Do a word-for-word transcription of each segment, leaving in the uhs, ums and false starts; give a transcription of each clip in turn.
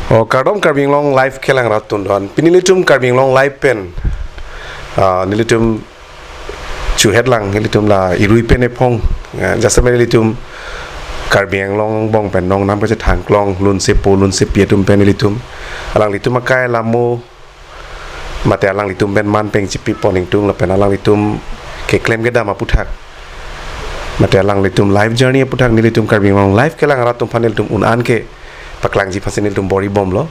Oh, kardom Karbi Anglong Live kelang rat atum doan. Pini nelitum Karbi Anglong Live pen, ah, nelitum chuhet lang, nelitum la irui pen ephong, ah, jasemet nelitum Karbi Anglong angbong pen nongnam kachethang klong, lunsepo lunsepi atum pen nelitum, alanglitum akai alamo, mate alanglitum pen man peng chipi pon ingtung lapen alanglitum keklem kedam aputhak, mate alanglitum life journey aputhak nelitum Karbi Anglong Live kelang rat atum aphan nelitum un-an kepaklangji aphansi nelitum bor-i bomlo.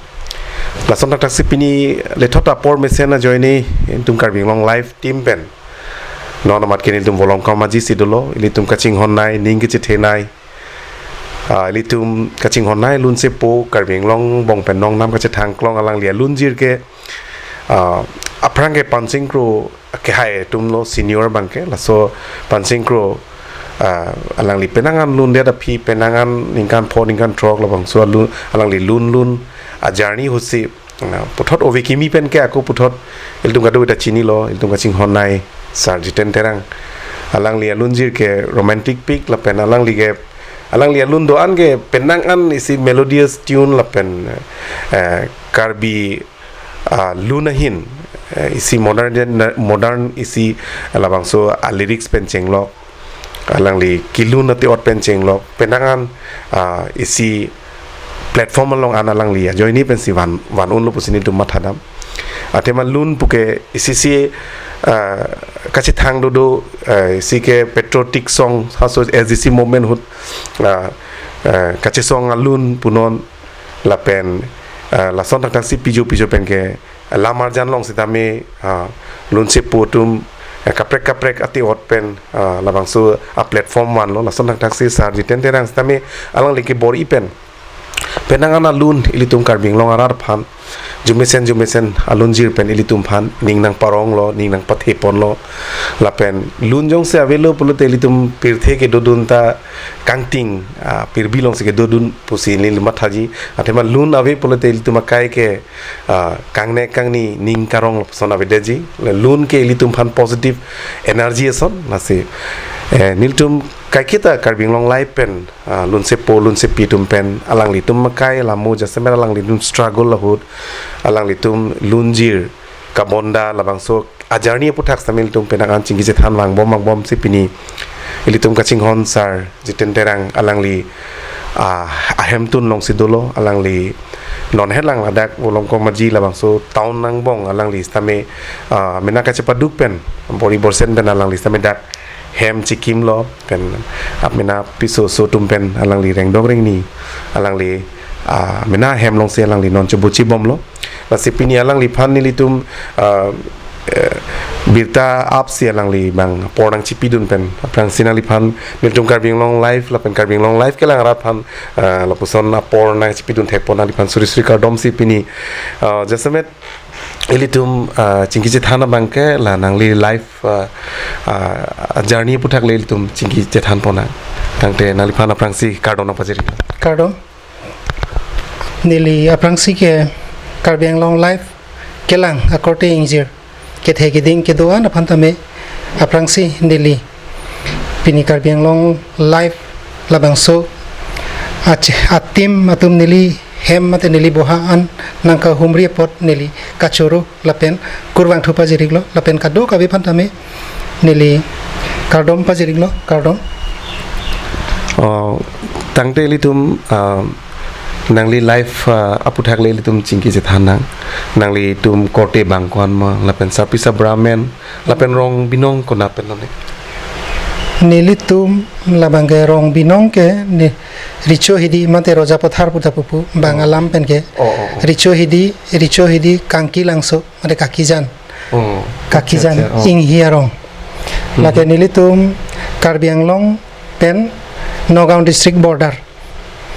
Lason thakthaksi pini lethot apor mesen ajoine nelitum Karbi Anglong Live team pen non amat ke nelitum Volongkom Aji si dolo, ilitum kachinghonnei, ning kachethenei, ah, ilitum kachinghonnei lunsepo, Karbi Anglong angbong pen nongnam kachethang klong, alangli alunjir ke, ah, aphrang ke Pansing Kro kehai atumlo, senior abang ke, laso Pansing Kro, ah, alangli penang an lundet aphi, penang an ningkan pho ningkan throk labangso alun, alangli lun lun ajarni ahutsi, ah, puthot ove kimi pen ke ako puthot ilitum kadokave ta chinilo, ilitum kachinghonnei Sir Jiten Terang. Alangli alunjir ke romantic pik lapen alangli ke, alangli alun doan ke penang an isi melodious tune lapen, eh, Karbi, ah, lun ahin, eh, isi modern gen-, modern isi labangso a-lyrics pen chenglok, alangli kelun ate-ot pen chenglok, penang an, ah, isi platform along an alangli ajoine pensi van, van unlo pusi nelitum mathadam. Athema lun puke isi si, ah, kachethang dodo, ah, isi ke patriotic song, haso S D C movement ahut, ah, ah, kachesong alun punon lapen, ah, lason thakthaksi pijo pijo pen ke lam arjan along sitame, ah, lunsepo atum, eh, kaprek kaprek ate-ot pen, ah, labangso a-platform vanlo, lason thakthaksi Sir Jiten Terang sitame alangli kebor-i pen penang an alun ilitum Karbi Anglong arat aphan, jumesen jumesen alunjir pen ilitum aphan ning nangparonglo, ning nangpathe ponlo. Lapen lun jongsi avelo pulote ilitum pirthe kedodun ta kangting, ah, pirbi alongsi kedodun pusi neli mathaji. Athema lun ave pulote ilitum akai ke, ah, kangnek kangni ning karong lapuson avedetji. Lun ke ilitum aphan positive energy ason, lasi, eh, nelitum kaiketa Karbi Anglong Live pen, ah, lunsepo lunsepi atum pen, alanglitum akai alamo jasemet alanglitum struggle ahut, alanglitum lunjir kabonda labangso ajarni aputhak sitame ilitum penang an chingki chethan vangbom vangbomsi pini ilitum kachinghon Sir Jiten Terang alangli, ah, ahemtun alongsi dolo, alangli non helang ladak Volongkom Aji labangso town angbong alangli sitame, ah, mena kachepaduk pen, bor-i borsen pen alangli sitame dak hem chikimlo, pen amena piso so atum pen alangli rengdok rengni, alangli, ah, mena hem alongsi alangli non chobuchi bomlo. Lasi pini alangliphan nelitum, ah, eh, birta apsi alangli abang apor nangchipidun pen aphrangsi nangliphan nelitum Karbi Anglong Live lapen Karbi Anglong Live kelang arat aphan, ah, lapuson apor nangchipidun thekpo, nangliphan suri suri kardomsi pini, ah, jasemet ilitum, ah, chingki chethan abang ke la nangli life, ah, ah, journey aputhak le ilitum chingki chethan ponnang. Tangte nangliphan aphrangsi kardom nangpajir. Kardom. Neli aphrangsi ke Karbi Anglong Live kelang akorte ingjir kethe keding kedo-an aphan tame aphrangsi neli pini Karbi Anglong Live labangso ach-, a-team atum neli hem mate neli boha an nangkahumri apot neli kachoro lapen kurvangthu pajiriklo, lapen kadokave aphan tame neli kardom pajiriklo, kardom. Oh, tangte ilitum, ah, nangli life, ah, aputhak le ilitum chingki chethan nang. Nanglitum korte bang ko-an ma, lapen sarpi sabra amen, lapen rong binong konat pen lo ne? Nelitum labang ke rong binong ke ne Richo Hidi mate Roja Pathar puta pupu bang, oh, alam pen ke. Oh, oh, oh. Richo Hidi, Richo Hidi Kangki Langso mate Kakijan. Oh. Kakijan, acha, acha, oh. Inghi arong. Mhm. Lake nelitum Karbi Anglong pen Nagaon district border.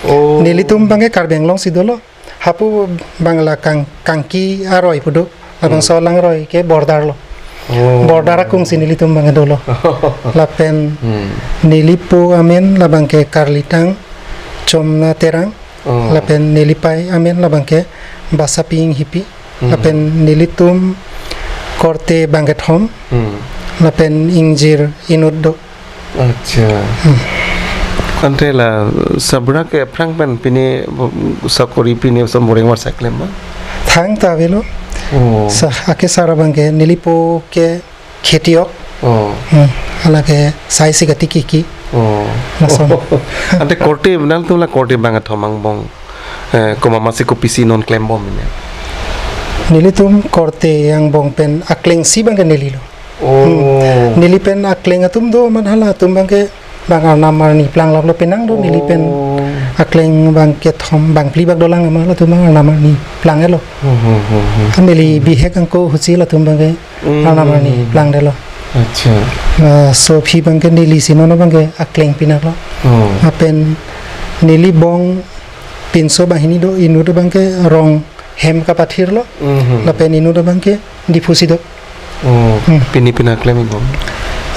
Oh. Nelitum abang ke Karbi Anglong si dolo. Hapu abang la Kang-, Kangki aroi pu do. Labangso, hmm, alang aroi ke border lo. Oh. Border akung si nelitum abang dolo. Lapen, hmm, nelipo amen labang ke Karlitang Chomna Terang. Oh. Lapen nelipei amen labang ke Basapi Inghipi. Hmm. Lapen nelitum korte bang kethom. Hmm. Lapen ingjir inut do. Acha. Hmm. Ante la sabra ke aphrang pen pine, mm, sakori pine som boreng war saklem ma? Thangta avelo. Oh. Sa ake sar abang ke nelipo ke khetiok. Oh. Hmm. Hala ke sai si kati kiki. Oh. Lason. Ante korte nangtum la korte bang athom angbong, eh, komat masi kopisi non klembom pine? Nelitum korte angbong pen akleng si abang ke neli lo. Oh. Hmm. Neli pen akleng atum do, amat halatum abang ke bang arnam arni plang lap lo, penang do neli pen. Oh. Akleng abang kethom bang phli bak dolang, amat latum bang arnam arni plang lo. Hmm, hmm, hmm, hmm. Neli bihek angko husi latum abang ke, hmm, arnam arni, hmm, plang detlo. Acha. Ah, so aphi abang ke neli si non abang ke akleng pinak lo. Oh. Lapen neli bong pinso banghini do, inut abang ke Rong hem kapathir lo. Mhm. Lapen inut abang ke Diphu si do. Oh, hmm. Pini pina klem ikbom?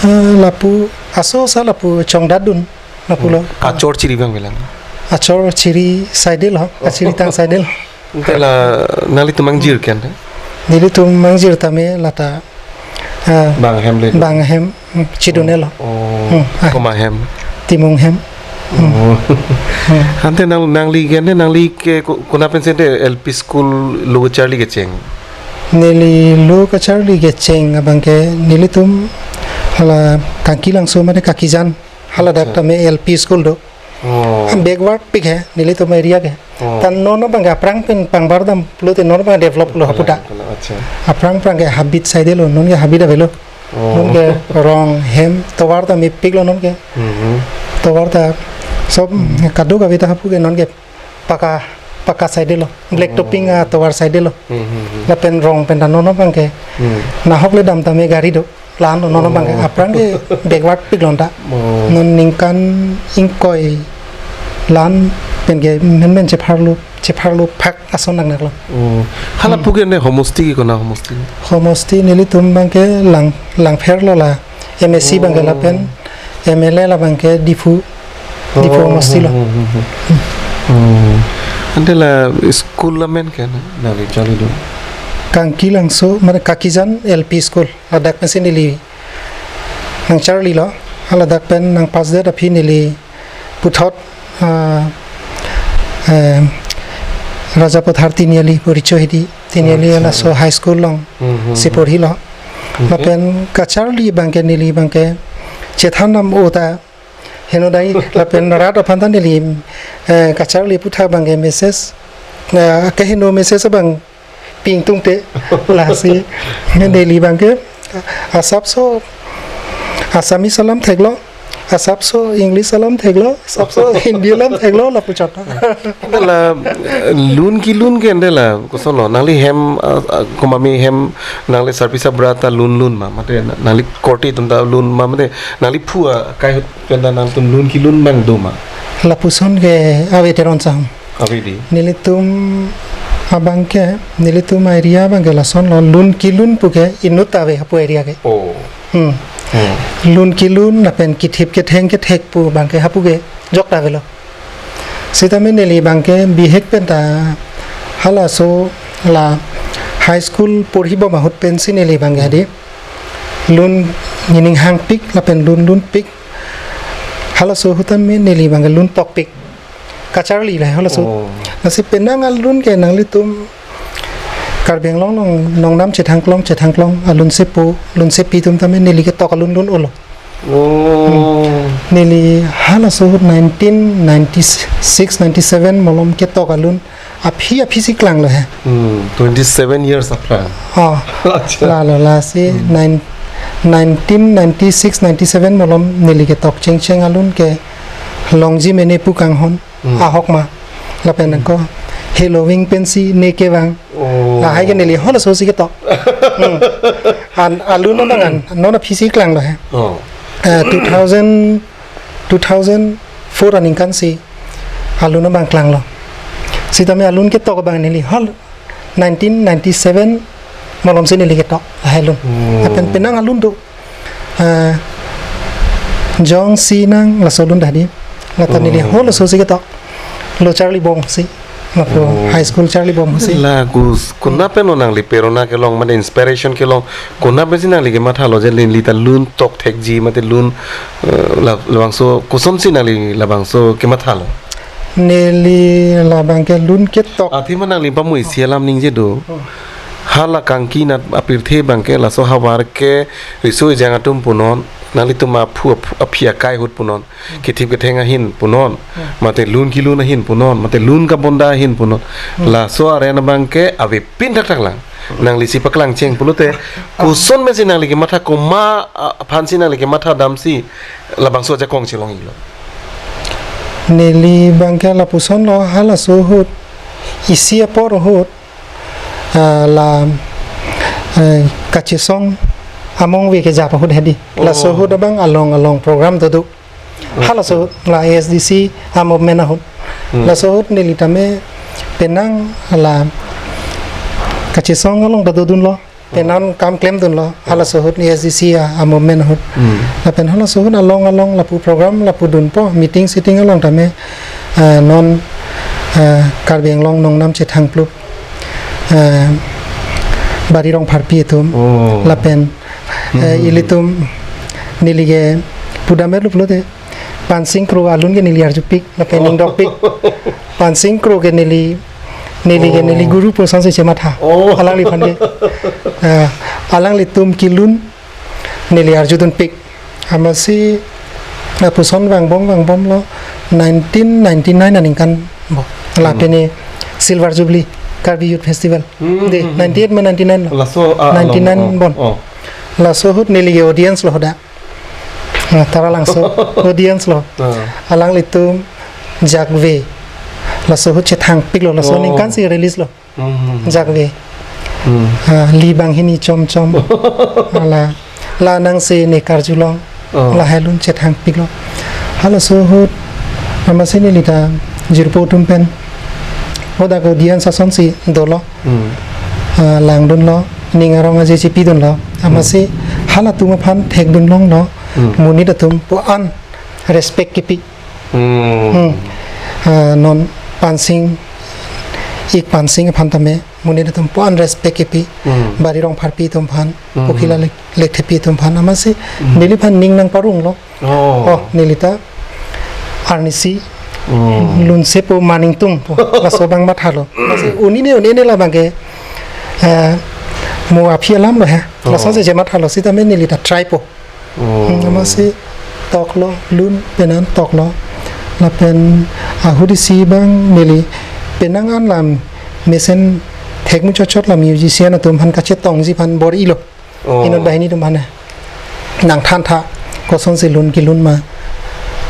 Eh, lapu aso sa lapu chongdadun lapu lo. Hmm. Achor chiri abang bilang? Achor chiri saide lo, oh, achiri tang saide lo. Ante la nanglitum mangjir ke ante? Nelitum mangjir tame lata, eh, bang hem le? Bang hem. Hmm, chidun lo. Oh, hmm, ah. Komat hem? Timung hem. Hmm. Oh. Hmm. Ante nang, nangli ke ante, nangli ke ko-, konat pensi ante L P school lo kacharli kecheng? Neli lo kacharli kecheng abang ke nelitum hala Kangki Langso mane Kakijan, haladak, acha, tame L P school do. Oh. Backward pik he, nelitum area ke. Oh. Tan non abang ke aphrang pen pangbar dam pulote non abang develop lo haputa. Acha. Aphrang aphrang ke habit saide lo, non ke habit avelo. Oh. Non ke rong hem tovar ta mepik lo non ke. Mhm. Tovar ta sob, hmm, kadokave ta hapu ke non ke paka, paka saide lo. Black, oh, topping atovar saide lo. Mhm, mhm. Lapen rong pen ta non abang ke. Hmm. Nahok le dam tame gari do. Plan lo non abang ke, oh, aphrang ke backward pik lo anta. Oh. Non ningkan ingkoi lan pen ke menmen chepharlo, chepharlo phak ason nang nang lo. Oh. Hala, hmm, pu ke ante homosti ke konat homosti? Homosti nelitum abang ke Lang, Langpher lo la M A C abang ke, oh, lapen M L A la abang ke Diphu. Diphu, oh, homosti lo. Hmm, hmm, hmm, hmm. Hmm. Ante la school amen ke na, nangli charli do? Kangki Langso, mane Kakijan L P school. Ladak pensi neli nangcharli lo. Haladak pen nang pass det aphi neli puthot, ah, eh, Rajapathar Tiniali, Poricho Hidi, Tiniali, acha, laso high school along, hmm, hmm, si porhi lo. Hmm. Lapen kacharli abang ke neli abang ke chethan nam ota heno dai, lapen rat aphan ta neli, eh, kacharli aputhak abang ke message, eh, keheno message abang ping tungte, lasi neli abang ke asapso Assamese alam theklo, asapso English alam theklo, asapso Hindi alam theklo, lapu chot. Ante la, eh, lun kelun ke ante la koson lo? Nangli hem, ah, ah, komat me hem, nangli sarpi sabra ta lun lun ma, mate nangli korte atum ta lun ma, mate nangli phu akai ahut pen ta nangtum lun kelun abang do ma? Lapuson ke ave Teron Sahum. Ave dei. Nelitum abang ke, nelitum area abang ke lason lo, lun kelun pu ke inut ta ave hapu area ke. Oh. Hmm. Hmm. Lun kelun lapen kethip ketheng kethek pu abang ke hapu ke jok ta avelo. Sitame neli abang ke bihek pen ta halaso la high school porhibom ahut pensi neli abang ke hadi lun nening hangpik lapen lun lunpik. Halaso ahut tame neli abang ke lun tokpik. Kacharli la halaso. Oh. Lasi penang alun ke nanglitum Karbi Anglong along nongnam chethangklong chethangklong alun sepo, lun sepi atum tame neli ketok alun lun olo. Oh. Hmm. Neli halaso ahut nineteen ninety-six ninety-seven malom ketok alun aphi aphi si klanglo he. Hmm, twenty-seven years aphrang. Oh. Acha. Lalo lasi, hmm, nine, nineteen ninety-six ninety-seven malom neli ketok chengcheng alun ke Longji Mene Pu Kanghon. Hmm. Ahok ma. Lapen, hmm, ko Halloween pensi ne kevang. Oh. Lahai ke neli halaso si ketok. Hmm. An alun non angan, non aphi si klanglo he. Oh. Eh, two thousand, two thousand four aningkan si alun abang klanglo. Sitame alun ketok abang neli hal nineteen ninety-seven malom si neli ketok lahai alun. Hmm. Lapen penang alun do. Ah, Jong Si Nang laso alun dah di. Lata neli, hmm, halaso si ketok. Lo charlibom si. Lapu Oh. high school charlibom pusi. La kus, konat pen nangli prerona kelong, mane inspiration kelong, konat pensi nangli kemathalo je neli ta lun tok thekji, mate lun, eh, la, labangso, kosonsi nangli labangso kemathalo? Neli labang ke lun ketok. Athema nangli pamu isi alam ningje do. Oh. Hala kangki nat apirthe abang ke laso havar ke riso ejang atum punon, nanglitum aphu, aphu, aphi akai ahut punon. Kethip ketheng ahin punon, Hmm. mate lun kelun ahin punon, mate lun kabonda ahin punon. Hmm. Laso aren abang ke avepin thakthak lang. Nanglisi paklang cheng pulote, koson pensi nangli kematha, komat, ah, aphansi nangli kematha damsi labangso ajakong chelong-ilo? Neli abang ke lapuson lo, halaso ahut, isi apor ahut, ah, la, eh, kachesong among ave kejap ahut hedi. Oh. Laso ahut abang along along program dodo. Oh. Halaso ahut la A S D C a-movement ahut. Hmm. Laso ahut neli tame penang la kachesong along ta dodunlo. Penang kam klemdunlo. Halaso ahut A S D C a, a-movement ahut. Hmm. Lapen halaso ahut along along lapu program lapu dunpo, meeting sitting along tame, ah, non, ah, Karbi Anglong nongnam chethang plup, ah, Bari Rongpharpi atum. Oh. Lapen, eh, Hmm. ilitum neli ke pudam-et lo pulote Pansing Kro alun ke neli arjupik, lapen Oh. ningdokpik. Pansing Kro ke neli, neli ke Oh. neli guru pu asonsi chematha. Oh. Alangliphan ke. Ah, alanglitum kelun neli arjudunpik. Amatsi, ah, lapuson vangbom vangbomlo nineteen ninety-nine aningkan bo. La Hmm. pini Silver Jubilee Karbi Youth Festival. Hmm, Dei, hmm, hmm. ninety-eight ma ninety-nine lo. Laso, ah, ninety-nine along, oh, bon. Oh. Laso ahut neli ke audience lo hoda. Ah, Taralangso audience lo. Ah. Alanglitum Jakve. Laso ahut chethangpiklo, laso Oh. aningkansi release lo. Hmm, hmm, hmm. Jakve. Hmm. Ah, Li Banghini Chomchom. La, La Nangse Ne Karjulong. Oh. Lahai alun chethangpiklo. Halaso ahut amatsi neli ta jirpo atum pen, hodak audience asonsi dolo. Hmm. Ah, langdunlo, ning arong aje chepidunlo. Amatsi Hmm. halatum aphan thekdunlonglo. Hmm. Monit atum pu-an respect kepi. Hmm. Hmm. Ah, non Pansing, ik Pansing aphan tame monit atum pu-an respect kepi. Hmm. Bari Rongpharpi atum aphan, Hmm. Pokila Lek-, Lekthepi atum aphan, amatsi Hmm. neliphan ning nangparonglo. Oh. Oh, neli ta arnisi Hmm. lunsepo maningtungpo, laso abang mathalo. Amatsi unine unine labang ke, eh, mo aphi alam lo he. Oh. Lasonsi chemathalo, sitame neli ta try po. Oh. Hmm, amatsi toklo, lun penang toklo. Lapen ahut isi abang neli penang an lam mesen thekmuchotchot la musician atum aphan kachetongji aphan bor-ilo. Oh. Inut banghini atum aphan nangthantha, kosonsi lun kelun ma.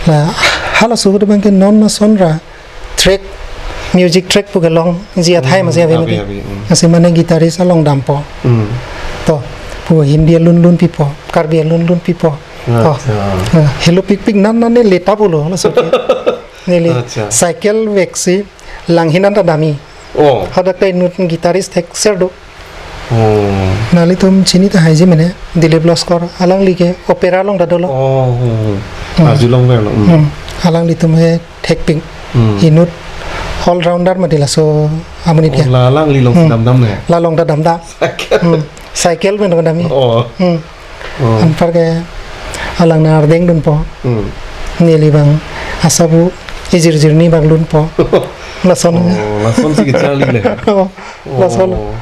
La halaso ahut abang ke non ason ra track, music track pu kelongji athai Hmm, amatsi ave, ave, mati. Ave, hmm. Amatsi mane guitarist along dampo. Hmm. To, pu Hindi alun lun pipo, Karbi alun lun pipo. To, Acha. Ah, helo pikpik nan nan ne leta pulo, laso ke. Neli Acha. cycle veksi langhin an ta dam-i. Oh. Hadak ta inut guitarist thekser do. Oh. Nanglitum chini tahai ji mene, Dilip Loskor, alangli ke opera along ta dolo. Oh, oh, oh. Hmm. Arjulongverlo. Hmm. Hmm. Alanglitum he thekpik. Hmm. Inut all rounder mati laso amonit ke. Oh, la alangli alongsi Hmm. damdam ne? La along ta damdam. Cycle. Hmm. Cycle pen dam-i. Oh. Hmm. Oh. Anparke alang nang ardeng dunpo. Hmm. Neli abang asabu ejirjirni abang lunpo. Lason. Oh, lasonsi kecharli le. Oh, lason. Oh.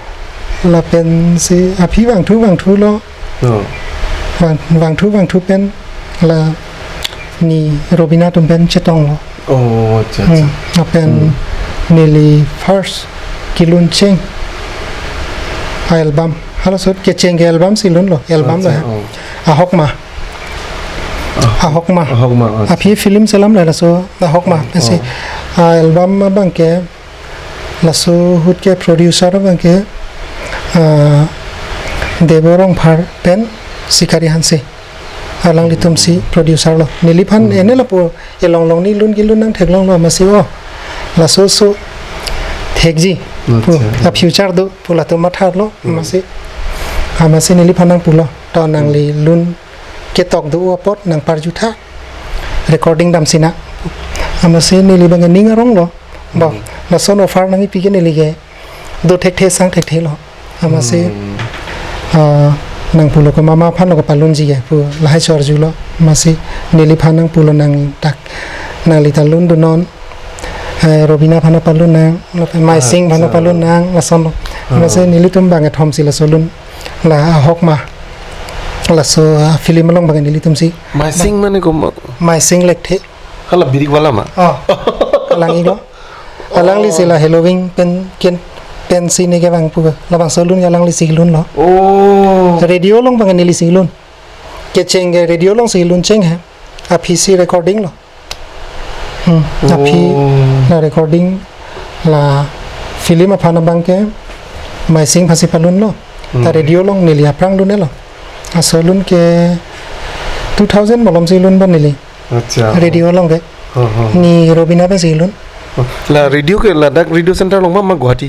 Lapensi aphi vangthu vangthulo. Oh. Vang, vangthu vangthu pen la ni Robina atum pen chetonglo. Oh, acha, acha. Hmm, lapen Hmm. neli first keluncheng a-album. Halaso ahut kecheng ke album si lunlo, album Acha, lo he. Oh. Ahokma. Ah. Ahokma. Ahokma, acha. Aphi film selam le laso Ahokma. Oh. Ese, ah, album abang ke laso ahut ke producer abang ke, ah, Debo Rongphar pen Sikari Hanse. Alanglitum si producer lo. Neliphan Hmm. ene lapu elong long ni lun kelun nangtheklonglo amatsi, oh, laso so thekji pu, Acha. a-future do pu latum matharlo Hmm. amatsi. Amatsi neliphan nangpulo. To nangli lun ketok do apot nangparjutha. Recording damsinang. Amatsi neli abang ning aronglo. Bo, Hmm. lason offer nangkepi ke neli ke do thekthe sang thekthe lo. Amatsi, Hmm. ah, nang pulo ke mama aphan lo kepalunji ke pu lahai chorju lo. Amatsi neliphan nang pulo nang dak nangli ta lundunnon. Eh, Robina aphan palun nang, lapen Maising aphan Acha. palun nang, lason lo. Ah. Amatsi nelitum bang kethom si laso lun. La ahok ma. Laso, ah, film along bang nelitum si. Maising mane komat? Maising Lekthe. Hala birik wala ma? Oh. Kalang-ik lo. Alangli si Oh. la Halloween pen ken pensi ne kevang pu. Labangso lun ke alangli si lun lo. Oh. Radio along bang neli si lun. Kecheng ke radio along si lun cheng he. Aphi si recording lo. Hmm. Aphi Oh. la recording la film aphan abang ke Maising aphan si palun lo. Ta Hmm. radio along neli aphrang lun lo. Laso lun ke two thousand malom si lun bom neli. Acha. Radio along ke. Ho, ho. Ni Robina pen si lun. La radio ke ladak radio center along ma, ma Guwahati?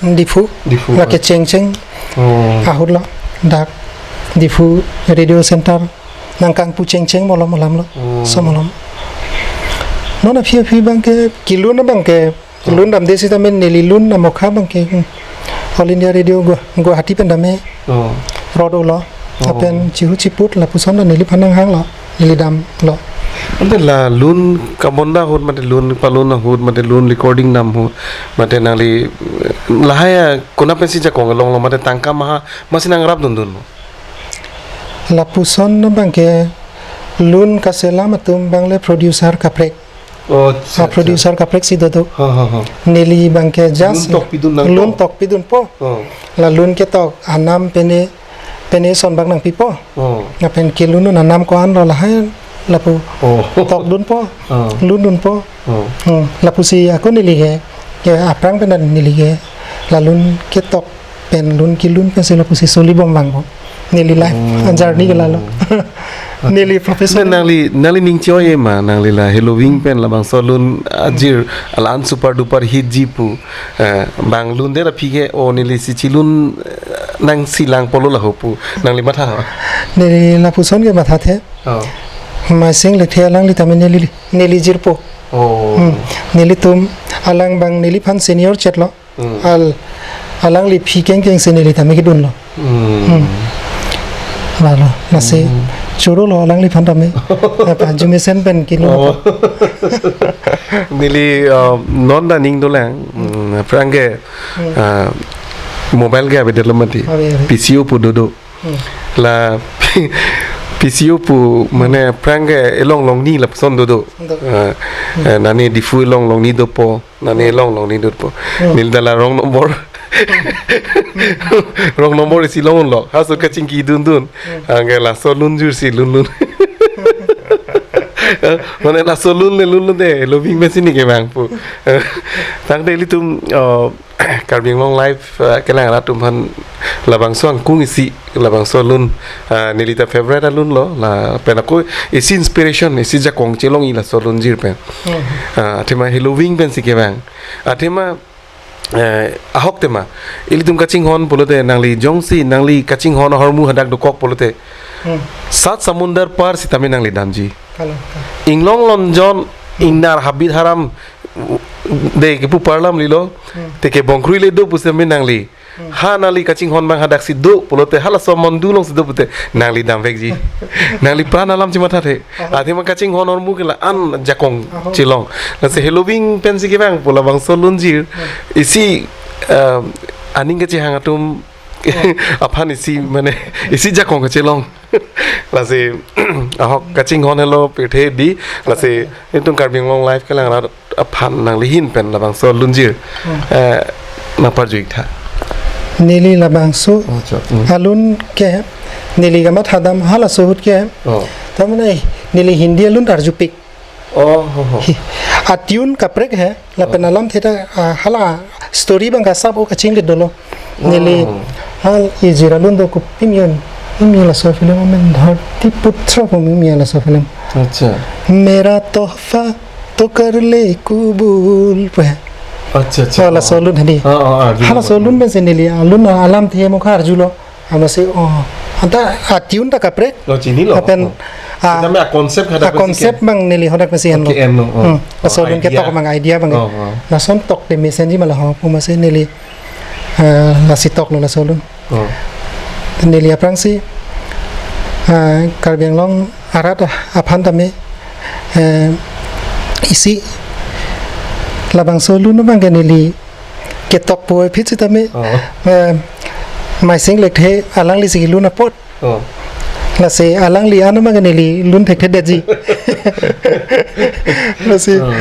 Diphu. Diphu, La ah. kecheng cheng Oh. ahut lo. Dak Diphu radio center. Nangkangpu cheng cheng malom alam lo. Oh. Laso malom. Non aphi aphi bang ke kelun abang ke Oh. lun damde sitame neli lun amokha bang ke, hmm, All India Radio Gua-, Guwahati pen dame. Oh. Rod ulo. Oh. Lapen chihu chiput lapuson ta neliphan nanghang lo. Neli dam lo. Ante la lun kabonda ahut mate lun palun ahut mate lun recording dam ahut mate nangli, eh, lahai a kona pensi jakong kelong lo mate tangka maha masi nangrap dundun lo? Lapuson abang ke lun kaselam atum bang le producer kaprek. Oh, acha, Ah, acha. producer kaprek si dodo. Ha, ha, ha. Neli bang ke just Lun tok pidun nang lun to? tok pidun po. Oh. La lun ketok anam pene, pene son bang nangpipo. Oh. Lapen kelun un anam ko-an lo lahai lapu Oh. tokdun po. Oh. Lundun po. Oh. Hmm. Lapusi ako neli ke, ke aphrang pen neli ke la lun ketok pen lun kelun pensi lapusi soli bom vangpo. Neli life Oh. journey ke lalo. Neli profession. Nangli, nangli ning choi ma, nangli la Halloween pen labangso lun ajir la-an super duper hit ji pu. Eh, bang lundet aphi ke, o neli si chelun, eh, nangsi lang polo laho pu. Nangli matha ho? Neli lapuson ke mathathe. Oh. Maising Lekthe alangli tame neli, neli jirpo. Oh. Hmm. Nelitum alang bang neliphan senior chet lo. Hmm. Al-, alangli aphi kengkeng si neli tame kedun lo. Hmm. Hmm. Lalo, lasi Hmm. choro lo alangliphan tame. Apa, jumesen pen kinu Oh. apa. Neli, uh, non ta ning dolang. Hmm, aphrang ke, Hmm. uh, mobile ke avedet lo mati. Ave, ave. P C O pu dodo. Hmm. La P C O pu mane aphrang ke elong Longni lapuson dodo. Do. Uh, Hmm. eh, nani Diphu elong Longni dopo. Nani Hmm. elong Longni dopo. Hmm. Neli ta la wrong number. Wrong number isi long lo. Haso kachingki dundun. Hmm. Anke laso lunjir si lunlun. Mane laso lun le lunlun de, Halloween pensi ne kevang pu. Tangte ilitum, oh, Karbi Anglong Live, eh, kelang rat atum aphan labangso angkung isi, labangso lun, ah, neli ta favorite alun lo, lapen ako isi inspiration, isi jakong chelongji laso lunjir pen. Hmm. Ah, athema Halloween pensi kevang. Athema, eh, ahok tema. Ilitum kachinghon pulote nangli jongsi, nangli kachinghon ahormu hadak dokok pulote. Hmm. Sat samundar par sitame nangli damji. Kalo, kalo. Inglong lonjon, ingnar habit haram, de kepu parlam lilo, Hmm. te kebongkrui le do pusitame nangli. Hmm. Ha nangli kachinghon bang hadak si do, pulote halaso mondu along si do pute, nangli damvekji. Nangli pran alam chimathathe. Aha. Athema kachinghon ahormu ke la-an jakong Aha. chelong. Lasi Halloween pensi kevang pu labangso lunjir. Hmm. Isi, eh, aning kachehang atum Hmm. aphan isi mane, isi jakong kachelong. Lasi, ahok kachinghon helo pirthe di, lasi, itum Karbi Anglong Live kelang rat aphan nangli ahin pen labangso lunjir. Hmm. Eh, nangparju-ik tha. Neli labangso, Acha, hmm. alun ke, neli kamatha dam halaso ahut ke, Oh. tamane neli Hindi alun arjupik. Oh, ho, ho. Hi, atune kaprek he, lapen Oh. alam theta, ah, hala story bang kasap o kachinglit dolo. Neli, Oh. hal ijir alun do kopimi un. Imi laso film amen Dharti Putra pu imi laso film. Acha. Mera tohfa to kar le kabul pu he. Acha, acha. Oh, laso alun hadi. Ah, ah, ah, Halaso alun pensi neli, alun alamthe mo kha arjulo. Amatsi, oh, anta atune ta kaprek. Oh, chinilo. Lapen Oh. Ah, sitame a-concept hadak a-concept pensi ke-en, bang neli hadak pensi enlo. Ke-enlo, oh. Hmm. Oh, laso alun idea. Ketok bang idea bang. Oh, oh. Lason tok te mesenji ma la ho pu amatsi neli, ah, lasi toklo laso alun. Oh. Neli aphrangsi, ah, Karbi Anglong arat aphan tame, eh, isi labangso alun abang ke neli ketok puvoiphit sitame, oh, eh, Maising Lekthe alanglisi kelun apot. Oh. Lasi alangli ano abang ke neli lun thekthedetji. Lasi, oh,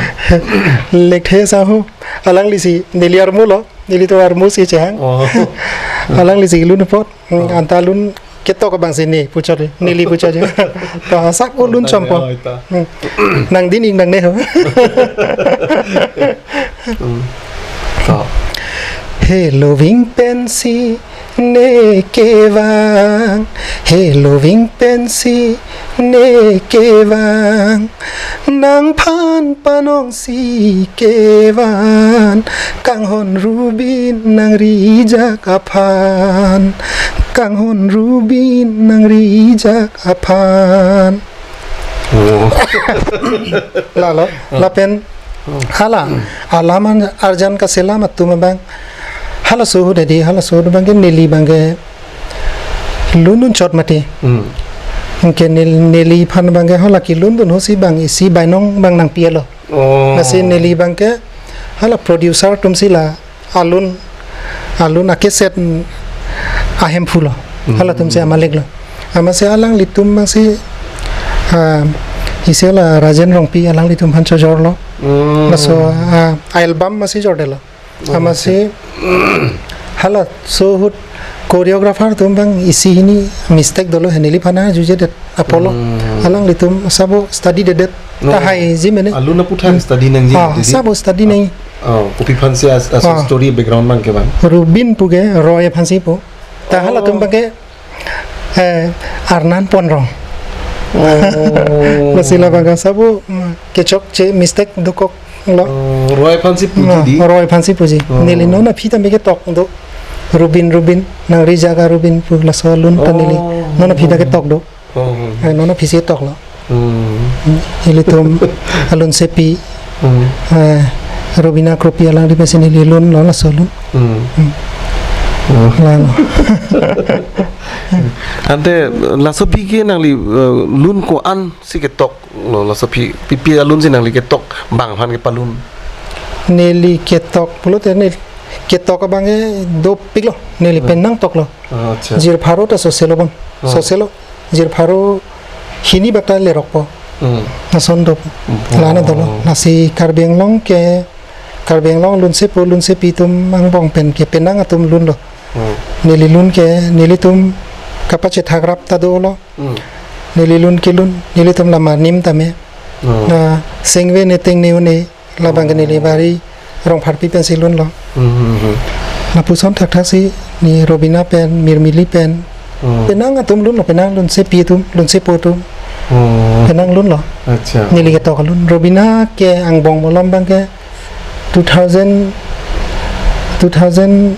Lekthe sahu alanglisi neli armulo, nelitum armusi chehang. Oh. Alanglisi kelun apot. Hmm, oh, anta alun ketok abangsi ne puchot, neli puchot. To sak ko lun, oh, chompo. Oh, ita. Hmm. Nang dining nang ne ho. Hmm. To. Heloving pensi ne kevang, heloving pensi ne kevang, nangphan panongsi kevan, kanghon rubin nangrijak aphan, kanghon rubin nangrijak aphan. Oh. Lalo, oh, lapen hala, alam an-, arjan kaselam atum abang, halaso ahut edi, halaso ahut abang ke neli abang ke lun unchot mati. Hmm. Anke nel-, neliphan abang ke hala kelundun ahutsi bang isi bainong bang nangpi-etlo. Oh. Lasi neli abang ke hala producer atumsi la alun, alun a-cassette, mm, ahemphu lo. Hmm. Halatumsi amalek lo. Amatsi alanglitum abangsi, ah, isi la Rajen Rongpi alanglitum aphan chojorlo. Hmm. Laso, ah, album amatsi jordetlo. Oh, amatsi, acha. Halaso ahut choreographer atum abang isi hini mistake dolo he, neliphan arjujedet apotlo. Hmm. Alanglitum sabo study dedet. No. Tahai ji mene. Alun aphuthak, hmm, study nangji, ah, didi? Sabo study nang. Oh, kopiphansi as, as, ah, story background abang ke bang. Rubin pu ke Roy aphansi pu. Ta, oh, halatum abang ke, eh, Arnan Ponrong. Oh. Lasi labang ke sabo, mm, kechokche mistake dokoklo. Oh, Roy aphansi puji, ah, di? Roy aphansi puji. Oh. Neli non aphi tame ketok do. Rubin, rubin, nangrijak arubin pu laso alun ta neli, oh, non aphi ta ketok do. Oh. Eh, non aphisi toklo. Hmm. Ilitum alun sepi. Hmm. Eh, Robina Kropi alangli pensi neli lunlo laso alun. Hmm. Hmm. Oh. Lalo. Ante laso aphi ke nangli, eh, lun ko-ansi ketoklo, laso aphi, pi pi alunsi nangli ketok bang aphan kepalun? Neli ketok pulote neli ketok abang ke dopiklo, neli, hmm, penang toklo. Ah, acha. Jirpharo ta soselo bon. Oh. Soselo. Jirpharo hini bata lerokpo. Hmm. Lason do. Hmm. Lana dolo. Oh. Lasi Karbi Anglong ke, Karbi Anglong lunsepo lunsepi atum angbong pen ke penang atum lunlo. Hmm. Neli lun ke, nelitum kapachethak rap ta dolo. Hmm. Neli lun kelun, nelitum la Manim tame. Oh. La Sengve Neteng Ne Une. Labang ke neli Bari Rongpharpi pensi lunlo. Hmm, hmm, hmm. Lapuson thakthaksi ne Robina pen, Mirmili pen. Hmm. Penang atum lunlo, penang lunsepi atum, lunsepo atum. Hmm. Penang lunlo. Acha. Neli ketok alun. Robina ke angbong malom abang ke two thousand, two thousand,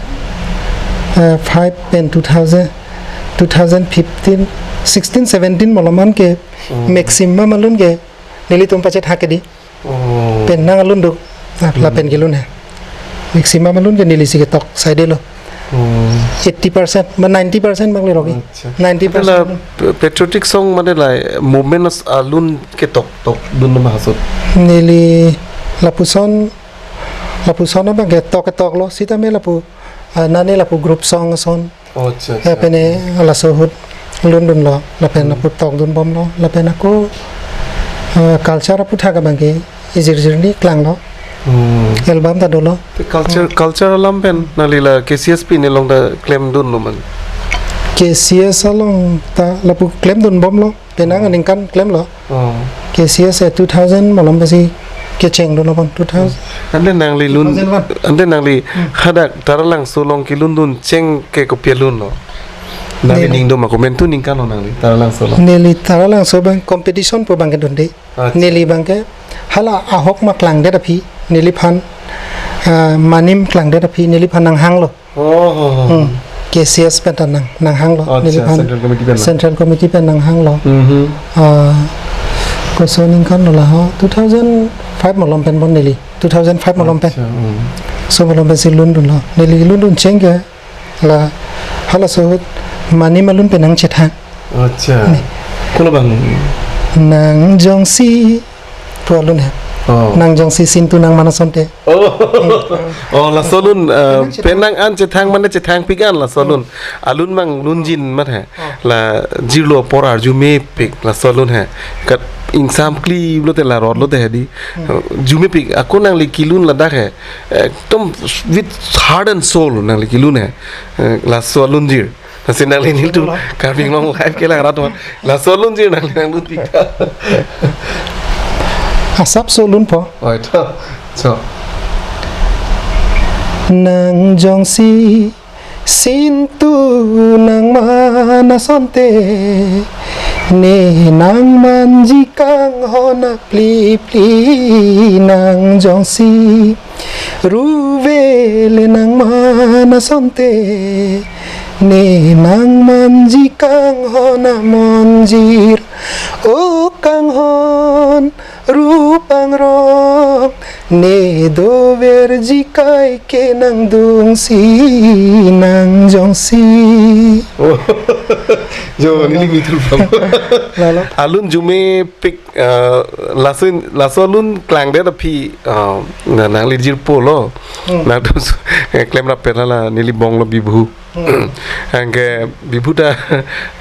eh, five pen two thousand, two thousand fifteen, sixteen, seventeen malom an ke, hmm, maximum alun ke nelitum pachethak ke di. Oh. Penang alun do. Ah, hmm, lapen kelun he. Maximum alun ke nelisi ketok saidelo. Oh. Eighty percent, ma ninety percent bang lerok ke. Acha. Ninety percent. Ante la pa-, patriotic song mane la movement as-, alun ketok tokdun ma ha ahut? Neli lapuson, lapuson abang ketok ketoklo. Sitame lapu, ah, nane lapu group song ason. Oh, acha, acha. Lapen ne laso ahut lundunlo, lapen, hmm, aphu tokdunbomlo, lapen ako, eh, culture aphuthak abang ke ijirjirni klanglo. Hmm. Album ta dolo. Te culture, hmm, culture alam pen nangli la K C S P ne along ta klemdunlo ma? K C S along ta lapu klemdunbomlo. Penang aningkan klemlo. Oh. K C S e two thousand malom pensi kechengdun abang, two thousand. Ante nangli lun, two thousand one. Ante nangli, hmm, hadak Taralangso along kelundun cheng ke kopi alunlo? Nangli, neli, ning do ma, komantu ningkan lo nangli Taralangso along? Neli Taralangso abang competition pu abang kedunde. Acha. Neli abang ke hala ahok ma klangdet aphi, neliphan, ah, Manim klangdet aphi, neliphan nanghanglo. Oh, oh, oh. Hmm. K A C S pen ta nang, nanghanglo, Acha, neliphan Central Committee pen nang. Central Committee pen nanghanglo. Mhm. Ah, koson ingkon lo la ho, two thousand five malom pen bon neli, two thousand five malom pen. Acha, mm. So malom pensi lundunlo. Neli lundun cheng ke, la, halaso ahut, mane malun pen nangchethang. Acha. Ni. Kono bang? Nang jongsi, pu alun he. Oh. Nang jongsi sintu nang man asonte. Oh. Oh, laso alun, eh, penang an chethang mane chethang pik an laso alun. Alun mang lunjin mat he. Oh. La jirlo apor arjumepik laso alun he. Kat ingsam kli lote la rot lote he di. Hmm. Jumepik ako nangli kelun ladak he. Ekdom with heart and soul nangli kelun he. Eh, laso alun jir. Lasi nangli nelitum Karbi Anglong Live kelang rat man. Laso alun jir nangli nanglun pik ta. Asapso lunpo. Oh, ito. So. Nang jongsi sintu nang man asonte, ne nang manji kanghon apli pli. Nang jongsi ruve le nang man asonte, ne nang manji kanghon amonjir. O kanghon ru pangrong, ne doverji kaike nangdungsi. Nang jongsi. Oh. Jo, neli mithu pam. Lalo. Alun jumepik, eh, laso, laso alun klangdet aphi, eh, na, nangli jirpo lo. Hmm. Nangtum su-, eh, klemrap pen la neli bonglo Bibhu. Hmm. Anke Bibhu ta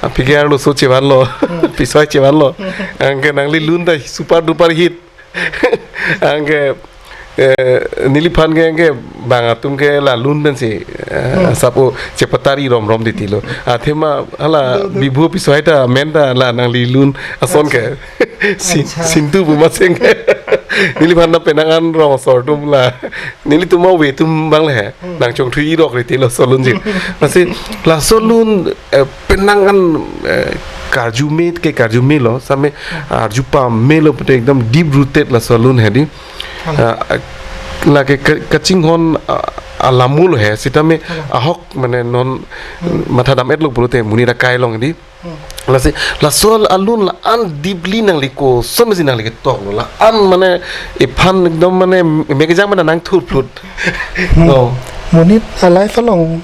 aphi ke arloso chevanlo, Hmm. pisoi chevanlo. Hmm. Anke nangli lun ta super duper hit. Anke, eh, neliphan ke anke bang atum ke la lun pensi, eh, Hmm. asap o chepatari rom rom titi lo. Athema hala Do, do. Bibhu pisoi ta men ta la nangli lun ason ke. Acha. Sin-, Acha. Sintu pu maseng ke. Neliphan ta penang an rong asor atum la. Nelitum ave atum abang le he. Hmm. Nangchongthui rok riti laso alun jir. Lasi laso alun, eh, penang an, eh, karjume ke karjume lo, same Hmm. arju pamelo pute ekdom deep rooted laso alun he di. Hmm. Ah, lake ke-, kachinghon, ah, alam lo he, sitame Hmm. ahok mane non Hmm. matha dam-et lo pulote monit akai along di. Hmm. Lasi, laso alun la-an deeply nangli koson mesi nangli ketok lo. La-an mane iphan ekdom mane mekjang mane nangthurphlut. Hmm. Oh. Monit a-life along,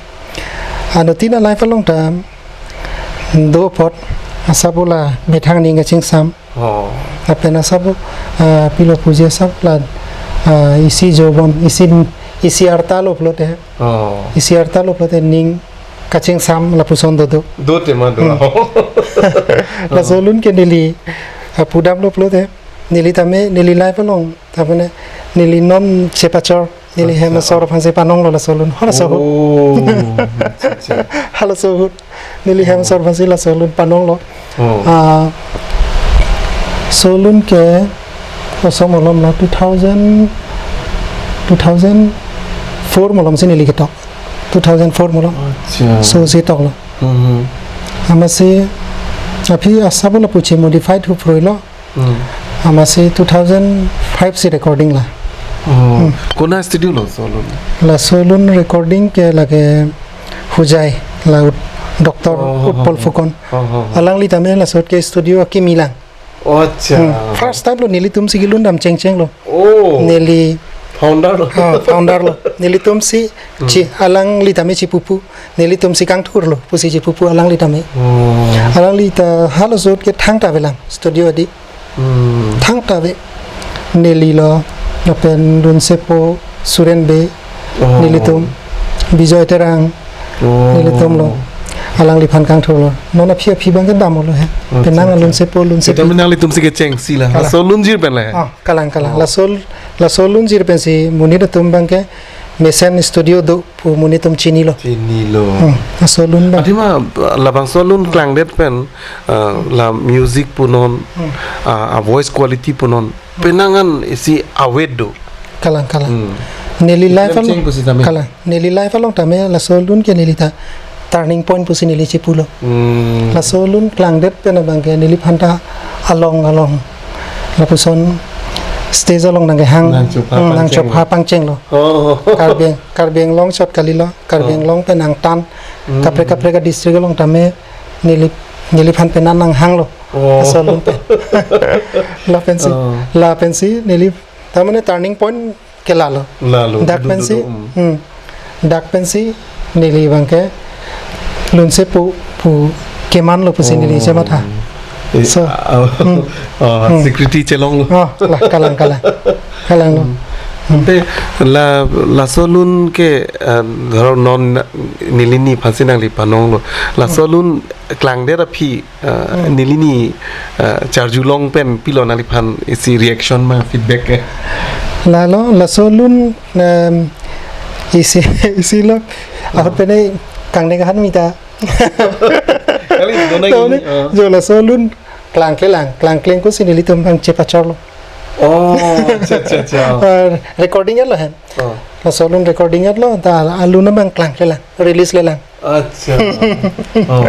anuttin a-life along ta do apot asap o la methang aning kachingsam. Oh. Lapen asap o, ah, pilo puji asap la, ah, isi jobon, isi, isi arta lo pulote. Oh. Isi arta lo pulote ning kachingsam lapuson dodo. Do tema do. Hmm. Laso alun ke neli, ah, pudam lo pulote. Neli tame, neli life along. Tapene neli non chepachor. Neli Acha. hem asor aphansi panong lo laso alun. Halaso ahut. Oh, acha, acha. Halaso ahut. Neli hem Oh. asor aphansi laso alun panong lo. Oh. Ah, laso alun ke koson malom la two thousand, two thousand four malom si neli ketok. Two thousand four malom. Acha. So si tok lo. Mhm. Amatsi aphi asap o lapu che-modify thu phroi lo. Hmm. Amatsi two thousand five si recording la. Oh. Hmm. Kona studio lo laso alun? Laso alun recording ke lake Hojai la ut-, Doctor Oh, Utpal oh, oh. Fukan. Oh, oh, oh. Alangli tame laso ahut ke studio akimi lang. Oh, acha. Hmm. First time lo nelitum si kelun dam chengcheng lo. Oh. Neli Founder lo. Ah, founder lo. Nelitum si Hmm. chi alangli tame chipupu. Nelitum si kangthur lo pusi chipupu alangli tame. Oh. Alangli ta halaso ahut ke thangta avelang studio adi. Hmm. Thangta ave. Neli lo, lapen Lunsepo, Suren Bey, Oh. nelitum, Bijoy Terang, Oh. nelitum lo. Alangliphan kangthur lo. Non aphi aphi abang ke dam lo he. Acha, Penang acha. Lunsepo, Lunsepo. Seta menang nelitum si kechengsi la. Kalang. Laso alun jir pen la he. Ah, kalang, kalang. Oh. Laso, laso alun jir pensi monit atum abang ke mesen studio do pu monit atum chinilo. Chinilo. Hmm, laso alun abang. Athema, labangso alun klangdet pen, ah, la music punon, Hmm. ah, a voice quality punon. Hmm. Penang an isi avet do. Kalang, kalang. Hmm. Neli life Klem along. cheng pusi tame. Kalang. Neli life along tame laso alun ke neli ta turning point pusi neli chipulo. Hmm. Laso alun klangdet pen abang ke neliphan ta along along. Lapuson stage along nangkehang. Nangchopha Hmm, pangcheng. nangchopha pangcheng lo. Oh. Karbi, Karbi Anglong chot kali lo. Karbi Oh. Anglong pen angtan Hmm. Kaprek kaprek a-district along tame neli, neliphan pen nanghanglo. Oh. Laso alun pen. Lapensi, Oh. lapensi neli, ta mane turning point ke lalo. Lalo, Dak dudu pensi, dudu, hmm. hmm. Dak pensi neli abangke lunsepo pu kemanlo pusi neli Oh. chematha. Eh, So, ah, hmm. ah, Hmm. security chelonglo. Oh, la, kalang, kalang. Kalanglo. Hmm. Te la, laso alun ke, ah, dhoro non neli ni aphansi nangli panonglo. Laso Hmm. alun klangdet aphi, ah, Hmm. neli ni, ah, charjulong pen pilo nangliphan isi reaction ma feedback ke? Lalo, laso alun, em, isi, isi lo. Ahut pen kangne kahan mita. Kali, donai Tahu gini, ni, ah. jo laso alun klangklelang, klangkleng ko si nelitum abang chepachorlo. Oh, acha, acha, acha. Ah, recording lo hen. Oh. Laso alun recording lo, ta alun abang klangklelang, release lelang. Acha. Oh.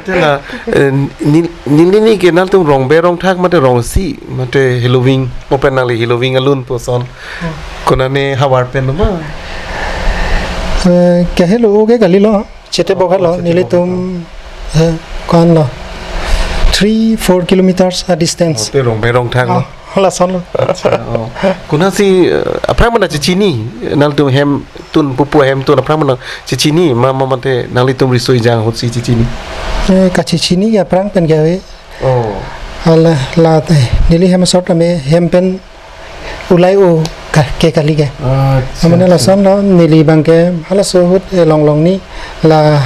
Te la, eh, nel-, neli ni ke nangtum Rongbe Rongthak mate Rongsi mate Heloving, open nangli Heloving alun puson. Hmm. Konane havar pen ma? Eh, ke helo oke kalilo. Chete Oh, bokhalo, chete nelitum, bokhalo. eh, kuan lo. Three, four kilometers a distance. Oh, te Rongbe Rongthak lo. Ah, lason lo. Acha, oh. Konatsi, eh, aphrang mana chechini, nangtum hemtun, pupu hemtun, aphrang mana chechini, ma, ma, mate, nanglitum riso ejang ahutsi chechini? Eh, kachechini ke aphrang pen ke ave. Oh. Hala, la te, neli hem asor tame, hem pen ulai o ka, ke kali ke. Acha, Amane acha. lason lo, neli abangke, halaso ahut, eh, longlong ni, la,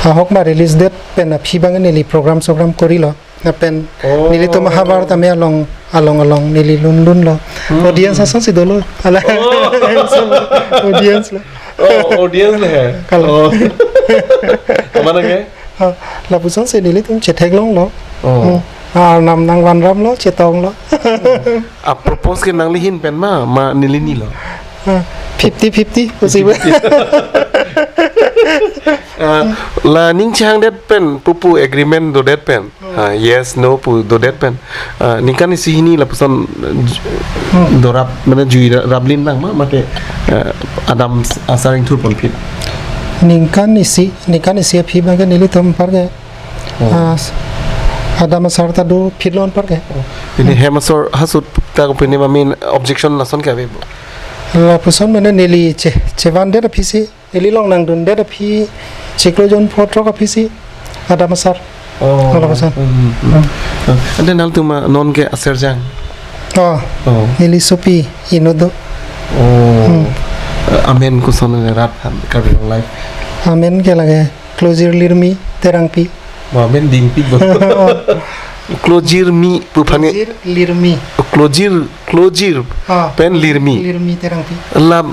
ahok ma release det pen aphi abang neli program sogram korilo. Lapen Oh. nelitum havar tame along, along, along neli lunlunlo. Hmm. Audience asonsi dolo. Hala. Oh. Audience lo. Oh, audience le hai. Kalo. Oh. Mana ke? Ha, lapusonsi nelitum chetheklonglo. Oh. Hmm. Ah, nam nangvanramlo, chetonglo. A-propose ke nangli ahin pen ma, ma neli ni lo? Ha, fifty fifty possible. Ah, la ning chehangdet pen, pupu agreement dodet pen. Hmm. Ah, yes, no pu dodet pen. Ah, ningkan isi hini lapuson, eh, ju-, Hmm. dorap, mane jui ra-, rablin lang ma, mate, eh, adam s-, asar ingthur ponphit. Ningkan isi, ningkan isi aphi abangke nelitum anparke. Oh. Ah, s-, adam asar ta dophitlo anparke. Oh. Pini Hmm. hem asor ahut ta pini mamin objection lason ke ave bo? Lapuson mane neli che, chevandet aphisi. Neli along nangdundet aphi chiklo jon pho throk aphisi adam asar. Oh. Hala pasan. Hmm, hmm, hmm. Hmm. Ah, ante nangtum, ah, non ke aserjang? Oh. Oh. Neli sopi inut do. Oh. Hmm. Ah, amen koson le rat han Karbi Anglong Live? Amen ke lake Klojir Lirmi Terangpi. Wah, amen dingpi bo. Oh. Klojir Mi pu aphan ke? Klojir Lirmi. Klojir, Klojir Ah. pen Lirmi. Lirmi Terangpi. La,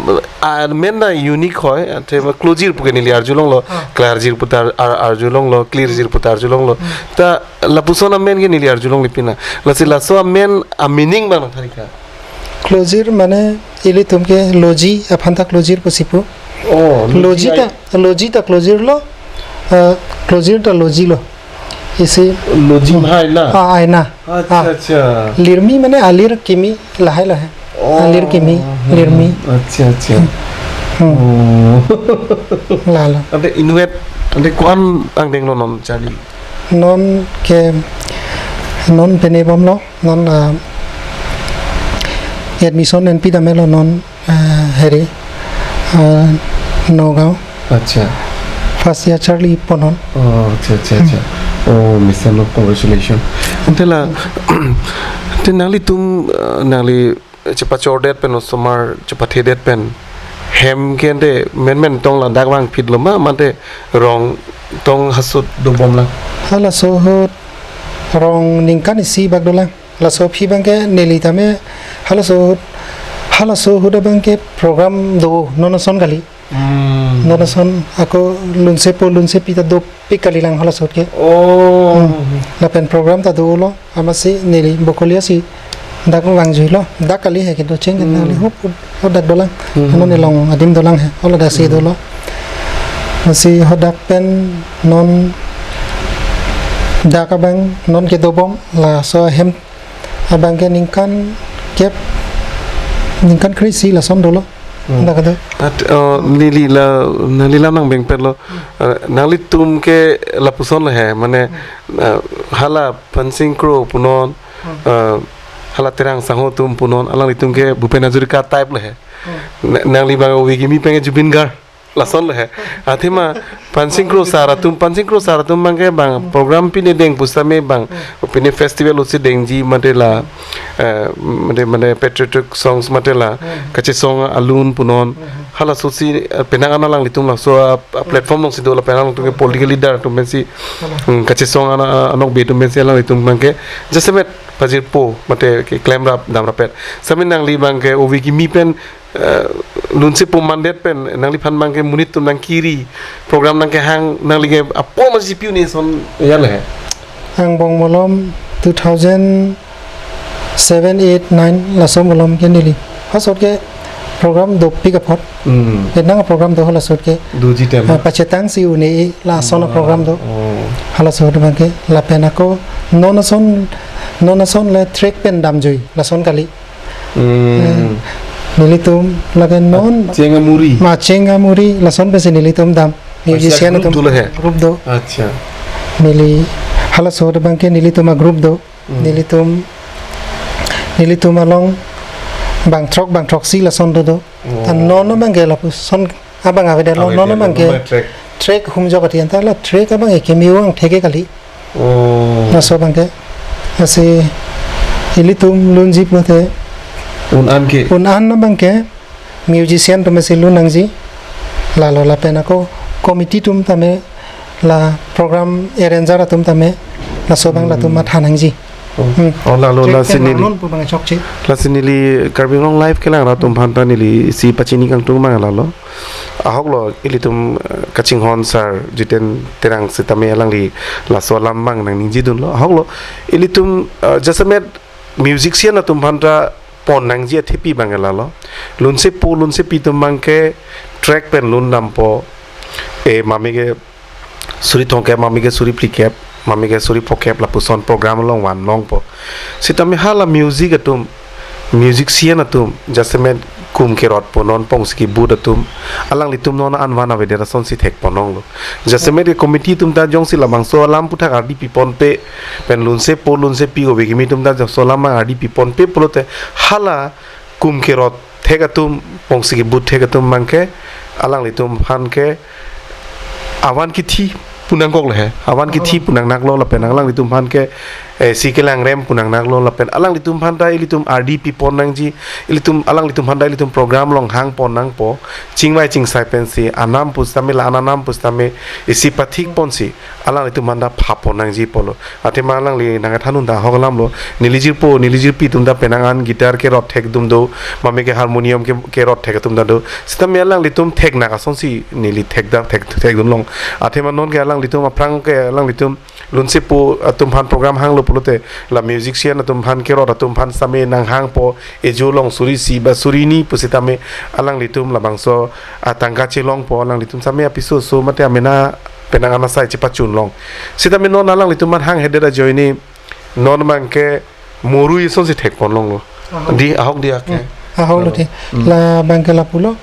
amen ta unique hoi, ante ma Klojir pu ke neli arjulonglo, Ah. Klarjir pu ta ar-, arjulonglo, Klirjir pu ta arjulonglo. Hmm. Ta lapuson amen ke neli arjulongle pina. Lasi laso amen a-meaning abang nangthan-ik tha. Klojir mane ilitum ke loji aphan ta klojir pusi pu. Oh, loji Loji ai- ta, loji ta klojirlo, eh, klojir ta lojilo. Isi Loji Hmm. ma aina? Ah, aina. Acha, Ah. acha. Lirmi mane alir kimi lahai lahai. Oh. Alir kimi, Hmm. lirmi. Acha, acha. Hmm. Oh. Lalo. Ante inutvet, ante ko-an angdenglo non charli? Non ke, non pene bomlo, non, ah, admission enpi damelo non, ah, heri, ah, Nagaon. Acha. First year charli ponnon. Oh, acha, acha, acha. Hmm. Oh, Mister Lok, congratulations. Ante la, ante nanglitum, ah, nangli chepachordet pen osomar chepathedet pen hem ke ante menmen tong ladak vangphitlo ma, mate rong tong ahut dobom lang? Halaso ahut rong ningkan isi bak dolang. Laso aphi abangke neli tame halaso ahut, halaso ahut abangke program do non ason kali. Hmm. Non ason ako lunsepo lunsepi ta dopik kalilang halaso ahut ke. Oh. Hmm. Lapen program ta dolo, amatsi neli bokoli asi dak vangjuilo, dak kali he kedo cheng Hmm. nangli ho, ho dak dolang. Hmm. Ano nelong adim dolang he, hala dak si Hmm. dolo. Amatsi hadak pen non dak abang non kedobom, laso ahem abangke ningkan kep, ningkan kre-isi lason dolo. Hmm. Dak do. At, uh, neli la, neli la nang bengpet lo. Uh, nanglitum ke lapuson le he, mane, uh, hala Pansing Kro punon, uh, hala Terang Sangho atum punon, alanglitum ke Bhupen Hazarika type le he. Na-, nangli bang ove kimi pen ke Zubeen Garg lason le he. Athema Pansing Kro sar atum, Pansing Kro sar atum bang ke bang program pine deng pusitame bang, pine festival usi dengji mate la, eh, mate, mate patriotic songs mate la, kachesong alun punon. Halaso si, eh, penang an alanglitum laso a, a platform alongsi do la penang alanglitum ke political leader atum pensi, hmm, kachesong ana, anokbe atum pensi alanglitum bang ke jasemet pajirpo mate keklem rap damrappet. Sitame nangli bang ke ove kimi pen, eh, lunsepo mandet pen nangliphan bang ke monit atum nangkiri, program nangkehang, nangli ke apor masi piu ne son ya le he. Angbong malom two thousand seven, eight, nine laso malom ke neli. Hasot ke program dopik apot. Hmm. Penang program do halasot ke. Doji tem. Ah, pachetang si une lason program do. Oh. Halasot bang ke lapen ako non ason, non ason le track pen damjui lason kali. Hmm. Eh, nelitum lake non Cheng Amuri. Ma Cheng Amuri lason pensi nelitum dam. Musician group atum do le he. Group do. Acha. Neli halaso bang ke nelitum a group do. Hmm. Nelitum, nelitum along bangthrok bangthroksi lason do do. Oh. Tan non bang ke lapuson abang avedet lo, non bang ke track. Track humjok ati anta la track abang ke kimi vangthe ke kali. Oh. Laso bang ke. Lasi ilitum lunji pulote un-an ke. Un-an bang ke musician atum si lun nangji. Lalo lapen ako committee atum tame la program arranger atum tame laso bang latum matha nangji. Oh. Hmm. Oh, lalo track lasi pen neli, non pu bang chokche. Lasi neli Karbi Anglong Live kelang rat atum aphan ta neli si pachini kangtung bang lalo. Ahok lo ilitum, eh, kachinghon sar Jiten Terang sitame alangli laso alam bang nangningje dunlo. Ahok lo ilitum, eh, jasemet musician atum aphan ta pon nangji athepi bang lalo. Lunsepo lunsepi atum bang ke track pen lun dampo. E mame ke suri thomkep, mame ke suri phlikep, mame ke suri phokep lapuson program along van longpo. Sitame hala music atum, musician atum, jasemet kum kerot po non pongsi kebut atum, alanglitum non an van avedet asonsi thekpon longlo. Jasemet ke committee atum ta jongsi labangso alam aputhak ardi piponpe, pen lunsepo lunsepi ove kimi atum ta jongsi alam ardi piponpe pulote hala kum kerot thek atum, pongsi kebut thek atum bang ke, alanglitum aphan ke avan kithi pu nangkok le he. Avan kithi pu nangnaklo lapen alanglitum aphan ke, eh, si kelang rem pu nangnaklo lapen alanglitum aphan ta ilitum ardi pipon nangji, ilitum, alanglitum aphan ta ilitum program along hangpon nangpo, chingvai chingsai pensi anam pusitame la ananam pusitame isi pathik ponsi alanglitum aphan ta phapon nangji pulo. Athema alangli nangkethan un ta ahok alam lo. Neli jirpo, neli jirpi atum ta penang an guitar kerot thek atum do, mame ke harmonium ke, kerot thek atum ta do. Sitame alanglitum theknak asonsi neli thek da, thek, thek dun long. Athema non ke alanglitum aphrang ke alanglitum lunsepo atum aphan program hanglo pulote la musician atum aphan kerot atum aphan sitame nanghangpo, ejo along suri isi ba suri hini pusitame alanglitum labangso atangka chelongpo, alanglitum sitame apiso so mate amena penang an asai chepachun long. Sitame non alanglitum aphan hanghedet ajoine non bang ke morui asonsi thekpon longlo. Ahok. Di ahok di ake. Hmm. Ahok lo di. Hmm. La bang ke lapulo.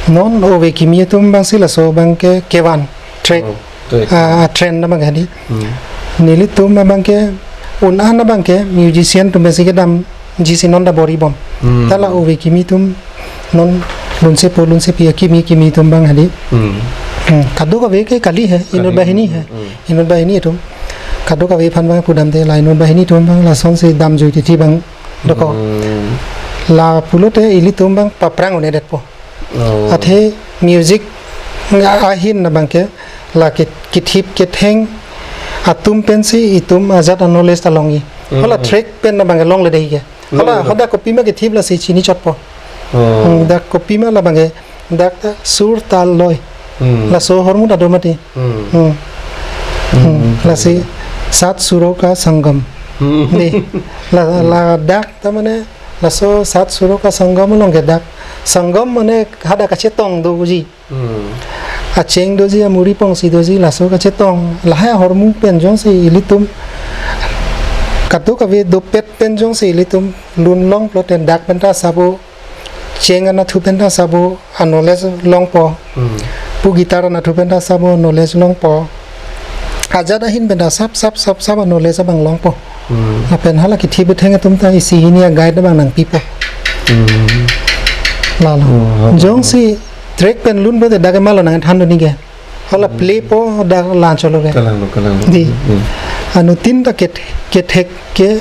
Non ove kimi atum bang si laso bang ke kevan track. Oh, track. Ah, ah, trend na bang ke di. Hmm. Nelitum abang ke un-an abang ke musician atum si kedamji si non ta bor-ibom. Hmm. Ta la ove kimi atum non lunsepo lunsepi akimi kimi atum bang hadi. Hmm. Hmm. Kadokave ke kali he, inut banghini he. Hmm. Inut banghini atum. Kadokave aphan bang pudamde la inut banghini atum bang lasonsi damjui titi bang dokok. Hmm. La pulote ilitum bang paphrang un-edetpo. Oh. Athe music ahin na bang ke la ke-, kethip ketheng atum pensi itum ajat a-knowledge ta longji. Hmm. Hala track pen na bang ke longle dei ke. Hala, longle. Hadak kopima kethip lasi chini chotpo. Oh. Hmm, dak kopima la bang ke, dak ta sur tal loi. Hmm. Laso ahormu ta do mati. Hmm. Hmm. Hmm. Hmm. Lasi sat suro ka sangam. Hmm. Di. La, hmm, ladak ta mane laso sat suro ka sangam along ke dak. Sangam mane hadak kachetong doji. Hmm. Acheng doji, amuri pongsi doji, laso kachetong. Lahai ahormu pen jongsi ilitum kadokave dopet pen jongsi ilitum lun long pulote dak pen ta sabo cheng anatthu pen ta asap o a-knowledge longpo. Hmm. Pu guitar anatthu pen ta asap o knowledge longpo. Ajat ahin pen ta asap, sap, sap, sap a-knowledge abang longpo. Hmm. Lapen hala kithi betheng atum ta isi hini a-guide abang nangpipo. Hmm. Lalo. Oh, oh, oh. Jongsi track pen lun pulote dak ke malo nangthandun ningke. Hala play po dak lancholo ke. Kalanglo, kalanglo. Di. Hmm. Anuttin ta ket-, kethek ke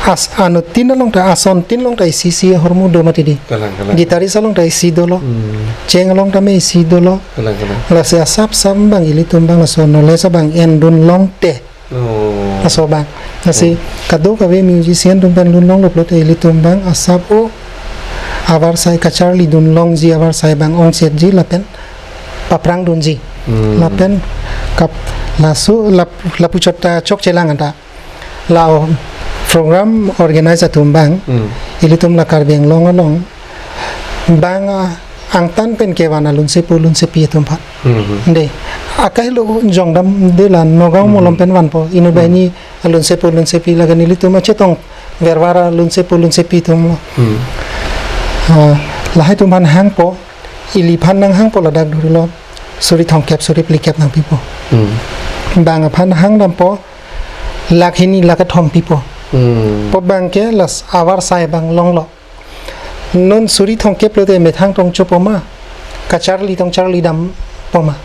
as-, anuttin along ta, asontin along ta isi isi ahormu do mati di. Kalang, kalang. Guitarist along ta isi dolo. Hmm. Cheng along tame isi dolo. Kalang, kalang. Lasi asap sap abang ilitum abang laso knowledge abang endun longte. Oh. Laso abang. Lasi, oh, kadokave musician atum pen lun longlo pulote ilitum abang asap o avarsai kacharlidun longji avarsai abang ongsetji lapen paprangdunji. Hmm. Lapen kap-, laso lap-, lapuchot ta chokchelang anta. La o program organize atum abang, hmm, ilitum la Karbi Anglong along abang, ah, angtan pen kevan alunsepo lunsepi atum aphan. Hmm. De. Akahelo jongdam de la Nagaon, hmm, malom pen vanpo. Inut, hmm, banghini alunsepo lunsepi lake nelitum achetong vervar alunsepo lunsepi atum lo. Hmm. Ah, lahai atum aphan hangpo, iliphan nanghangpo ladak dhurilo. Suri thomkep, suri phlikep nangpipo. Hmm. Bang aphan hangdampo, lakh hini lakh kethom pipo. Hmm. Pu abang ke las avarsai abang longlo. Non suri thomkep lote methang tong chopo ma, kacharli tong charlidampo ma.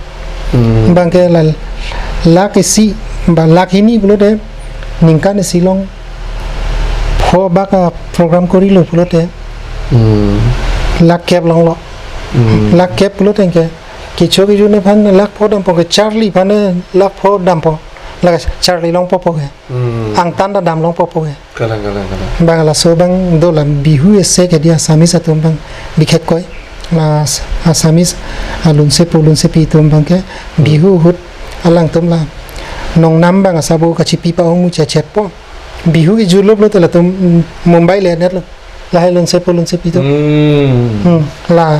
Hmm. Bang ke la lakh isi, ba lakh hini pulote ningkan isi along pho bak a-program korilo pulote, hmm, lakh kep longlo. Hmm. Lakh kep pulote ke kecho kejun aphan lakh pho dampo, kacharli aphan lakh pho dampo. Lake charli longpo po ke. Hmm. Angtan ta dam longpo po ke. Kalang, kalang, kalang. Bang laso abang do la Bihu ese ke di Assamese atum abang bikhekkoi. La As-, Assamese alunsepo lunsepi atum abang ke, hmm, Bihu ahut alangtum la nongnam abang asap o kachipi pa-ong muchachetpo. Bihu kejutlo pulote latum, mm, Mumbai le-etnetlo. Lahai lunsepo lunsepi atum. Hmm. Hmm, la,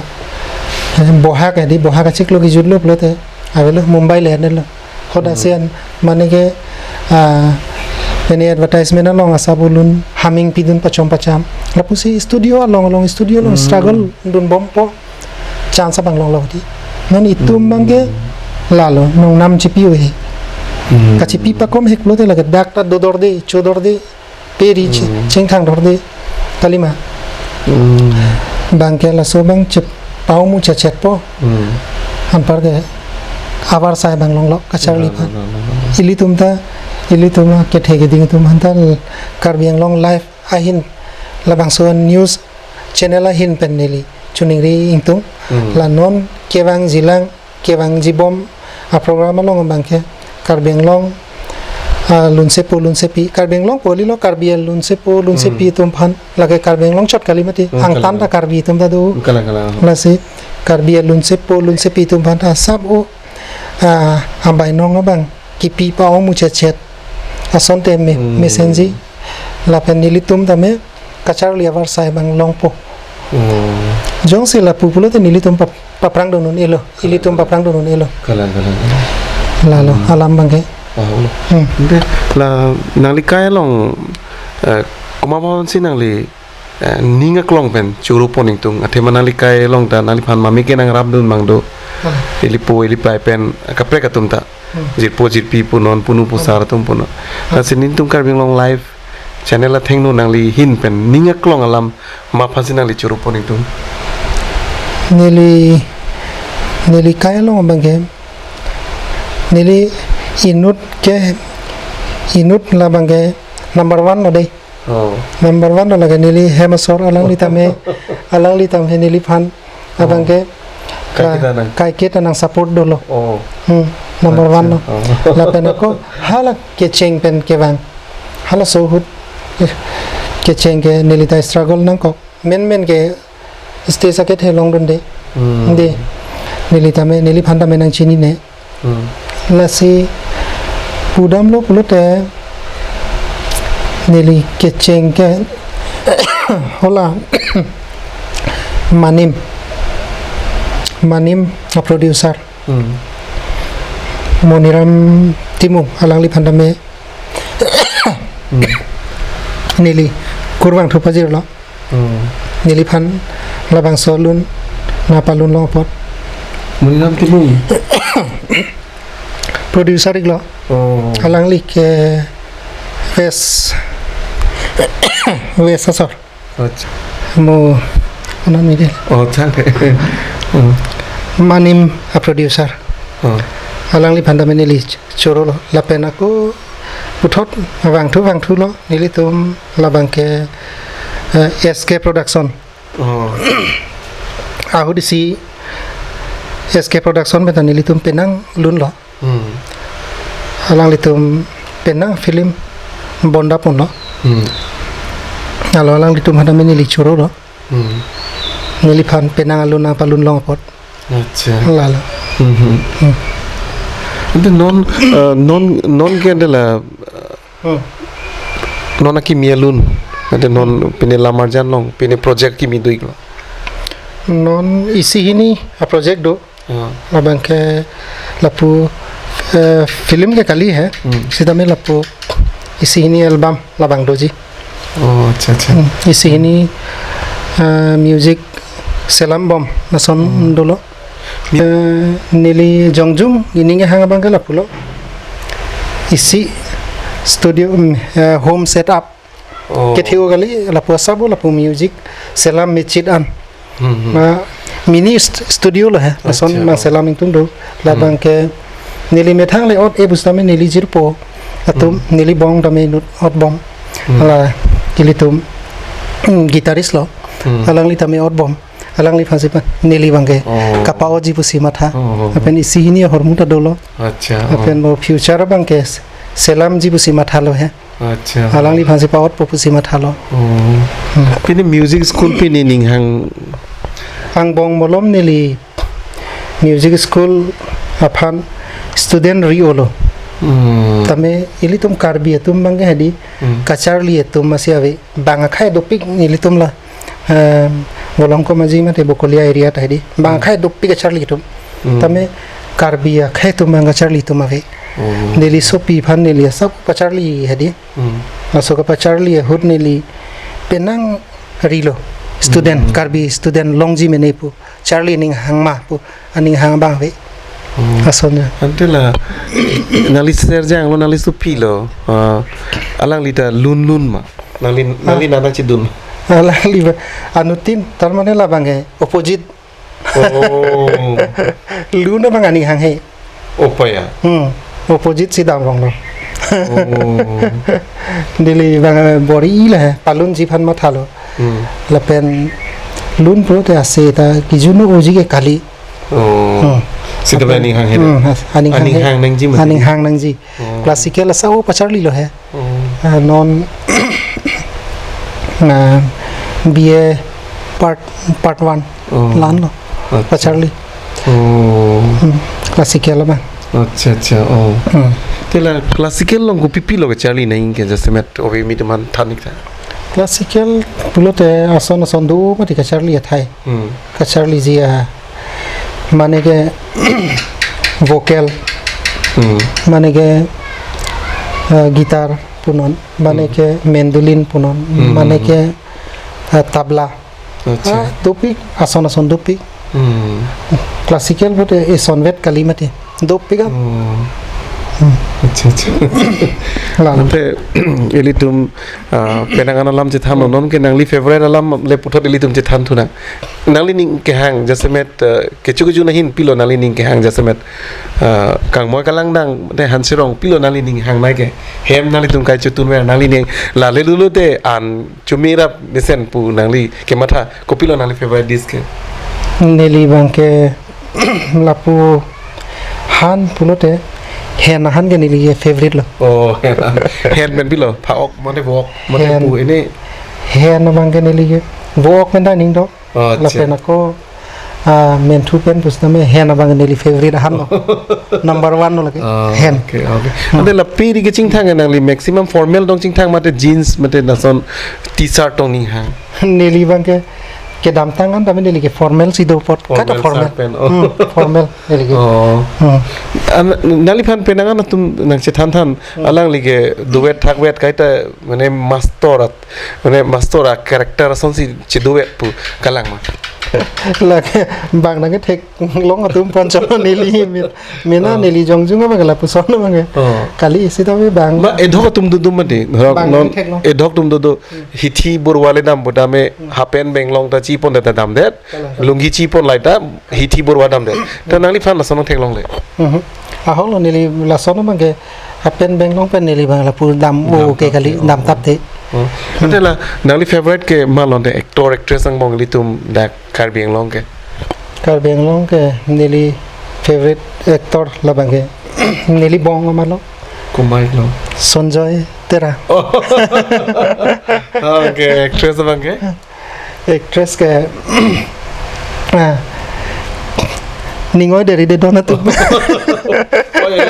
eh, Bohag, eh, di Bohag achiklo kejutlo pulote avelo Mumbai le-etnetlo. Hoda, hmm, sian mane ke, ah, pini advertisement along asap o lun humming pidun pachom pacham. Lapusi studio along, along studio along, hmm, struggle dunbompo. Chance abang longlo di. Non itum abang ke, hmm, lalo nongnam chipi o he. Hmm. Kachipi pakom hek pulote lake dak ta dodorde, chodorde, peri che-, hmm, chingthang dorde, kalima. Hmm. Bang ke laso abang chep-, pa-ong muchachetpo. Hmm. Anpar ke avarsai abang longlo kacharli aphan. Lalo, lalo, lalo. Ilitum ta, ilitum akethe keding atum aphan ta Karbi Anglong Live ahin labangso news channel ahin pen neli choningri ingtung. Hmm. La non kevangjilang, kevangjibom a-program along abang ke Karbi Anglong, ah, lunsepo lunsepi, Karbi Anglong pu kalilo, Karbi alunsepo lunsepi, hmm, atum aphan, lake Karbi Anglong chot kali mati, hmm, angtan, kalang, ta Karbi atum ta do. Kalang, kalang. Lasi Karbi alunsepo lunsepi atum aphan ta asap o, ah, ambai nong abang kipi pa-ong muchachet asonte me-, hmm, mesenji. Lapen nelitum tame kacharli avarsai abang longpo. Hmm. Jongsi lapu pulote nelitum pap-, paprangdun un-elo, ilitum paprangdun un-elo. Kalang, kalang, kalang. Lalo, hmm, alam abang ke. Ah, ulo. Hmm. Ante la nangli kai along, eh, komat aphansi nangli, eh, ning aklong pen choro pon ingtung, athema nangli kai along ta nangliphan mame ke nangrapdun abang do. Hmm. Ilipo, ilipei pen kaprek atum ta. Hmm. Jirpo jirpi punon, punu pusar atum punon. Hmm. Lasi nelitum Karbi Anglong Live channel athengno nangli ahin pen ning aklong alam komat aphansi nangli choro pon ingtung. Neli, neli kai along abang ke, neli inut ke, inut labang ke number one lo dei. Oh. Number one lo lake neli hem asor, alangli tame, alangli tame neliphan abang ke, oh, kaiketa nang, kaiketa nangsupport dolo. Oh. Hmm, number one lo. Acha. Oh. Lapen ako hala kecheng pen kevang. Halaso ahut, eh, kecheng ke neli ta struggle nangkok. Menmen ke stage akethe longdunde. Hmm. De. Neli tame, neliphan tame nangchinine. Hmm. Lasi pudamlo pulote neli kecheng ke hala Manim. Manim a-producer. Hmm. Moniram Timung alangliphan tame, hmm, neli kurvangthu pajirlo. Hmm. Neliphan labangso alun nangpalun long apot. Monit Ram Timung. Producer iklo. Oh. Alangli ke West, West asor. Acha. Mo, anan mide. Oh, thank you. Oh. Manim a producer. Oh. Alangliphan tame neli ch-, chorolo. Lapen ako puthot vangthu vangthulo. Nelitum labang ke, eh, S K Production. Oh. Ahut isi S K Production pen ta nelitum penang lunlo. Hmm. Alanglitum penang film bonda ponlo. Hmm. Alo alanglitum hana me neli chorolo. Hmm. Neliphan penang alun nangpalun long apot. Acha. Lalo. Mhm. Hmm. Ante non, eh, non, non ke ante la, Hmm. non akimi alun. Ante non pine lam arjan long, pine project kimi do-iklo. Non isi hini a project do. Ah. Labang ke lapu, eh, film ke kali he. Hmm. Sitame lapu isi hini album labang doji. Oh, acha, acha. Hmm. Isi hini, eh, music selam bom lason Hmm. dolo. Mi- Eh, neli jongjung ining hang abang ke lapulo. Isi studio, hmm, eh, home setup. Oh. Kethe-o kali, lapu asabo, lapu music selam mechit an. Hmm, hmm. Ma mini st-, studio lo he. Lason Acha. Ma selam ingtung do. Labang Hmm. ke neli methang le ot e pusitame neli jirpo atum, Hmm. neli bong tame inut ot bom. Hmm. Ala ilitum, hmm, guitarist lo. Hmm. Alangli tame ot bom. Alangliphan si pan neli abang ke Oh. kapa-otji pusi matha. Oh, oh, oh. Lapen isi hini ahormu ta dolo. Acha, oh. Lapen bo future abang ke s-, selamji pusi mathalo he. Acha. Alangliphan si pa-otpo pusi mathalo. Oh. Hmm. Pine music school pine ning hang? Angbong malom neli music school aphan student ri-olo. Hmm. Tame ilitum Karbi atum abang ke hadi Hmm. kacharli atum masi ave. Bang akhai dopik nelitum la. Em, Bolongkom aji mate Bokolia area ta hedi. Bang Hmm. akhai dopik kacharli atum. Hmm. Tame Karbi akhai atum bang kacharli atum ave. Oh. Neli sopi aphan neli asap kacharli hedi. Hmm. Laso kapacharli ahut neli penang rilo. Student, Hmm. Karbi student longji mene pu. Charli aning hang ma pu. Aning hang abang ave. Hmm. Ason ya. Ante la, nangli serjang lo, nangli sopi lo. Ah, alangli ta lun lun ma. Nangli, nangli Ah. nana chidun. Alangli ba, anuttin, tar mane labang ke, opposite. Oh. Lun abang aning hang he. Opa ya? Hmm. Opposite si dam rong lo. Oh. Neli abang bor-i la he, palunji aphan mathalo. Hmm. Lapen lun pulote ase ta kijun-oji ke kali. Oh. Hmm. Sita Lapen aning hang he. Hmm, has-, aning hang Aning he. hang nangji mati. Aning hang nangji. Oh. Classical asabo pacharli lo he. Oh. Ah, non, ah, B A part, part one Oh. la-an lo. Acha. Pacharli. Oh. Hmm. Classical abang. Acha, acha. Oh. Hmm. Te la classical along kopi pi lo kacharli nangji ke jasemet ove mi teman than-ik ta. Classical pulote ason ason do mati kacharli athai. Hmm. Kacharliji a mane ke vocal, Hmm. mane ke, eh, guitar punon, mane Hmm. ke mandolin punon, Hmm, mane hmm, ke, eh, tabla. Acha. Ah, dopik, ason ason dopik. Hmm. Classical pulote eson vet kali mati. Dopik an. Oh. Hmm. Acha, acha. Lang. Ante, ilitum, ah, penang an alam chethan non ke nangli favorite alam le puthot ilitum chethan thu nang. Nanglining kehang jasemet, ah, kecho kecho nahin pilo nanglining kehang jasemet. Ah, Kangmoi Kalangdang te Hanserong pilo nanglining hang nai ke. Hem nanglitum kai chotun ver nanglining lale lulu te an chumi rap mesen pu nangli kematha kopilo nangli favorite dish ke? Neli abang ke lapu han pulote hen ahan ke neli ke favorite lo. Oh, hen, hen pen pilo, pha-ok, mane vo-ok, mane Hen. pu ini. Hen abang ke neli ke vo-ok pen ta ning do. Oh, acha. Lapen ako, ah, menthu pen pusitame hen abang ke neli favorite ahan lo. Number one lo lake. Oh, Hen. okay, okay. Hmm. Ante lapu ri kachingthang nangli maximum formal tong chingthang mate jeans mate lason T-shirt tong ning hang? Neli abang ke kedamtang an tame neli ke formal si do apot, kada Formal formal. Sarpen, oh. Hmm, formal neli ke. Oh. Hmm. An, nangliphan penang an atum nangchethan than, alangli ke duet thakbet kaita mane master at, mane master a character asonsi cheduet pu kalang ma? Lake bang nangkethek long atum aphan cholo neli min-, mina Oh. neli jongjung abang lapuson abang ke. Oh. Kali sitame bang. Ma edhok atum dodun mati. Dhorok Bang non nangkethek long. edhok atum dodo. Hithi Borua le dam pu tame hapen benglong ta chipon ta damdet. Kalang. Lungi chipon laita Hithi Borua damdet. Ta nangliphan lason theklongle. Mhm. Ahok lo neli lason abang ke hapen benglong pen neli bang lapu dam o Dam ke tap kali te, oh. dam tap te. Hmm. Ante la nangli favorite ke ma lonte actor actress angbong ilitum dak Karbi Anglong ke? Karbi Anglong ke neli favorite actor labang ke neli bong amalo. Kumbai lo. Sonjoy Tera. Oh. Okay, actress abang ke? Actress ke ah, Ningoi Deri Dedon atum. Oh, ya.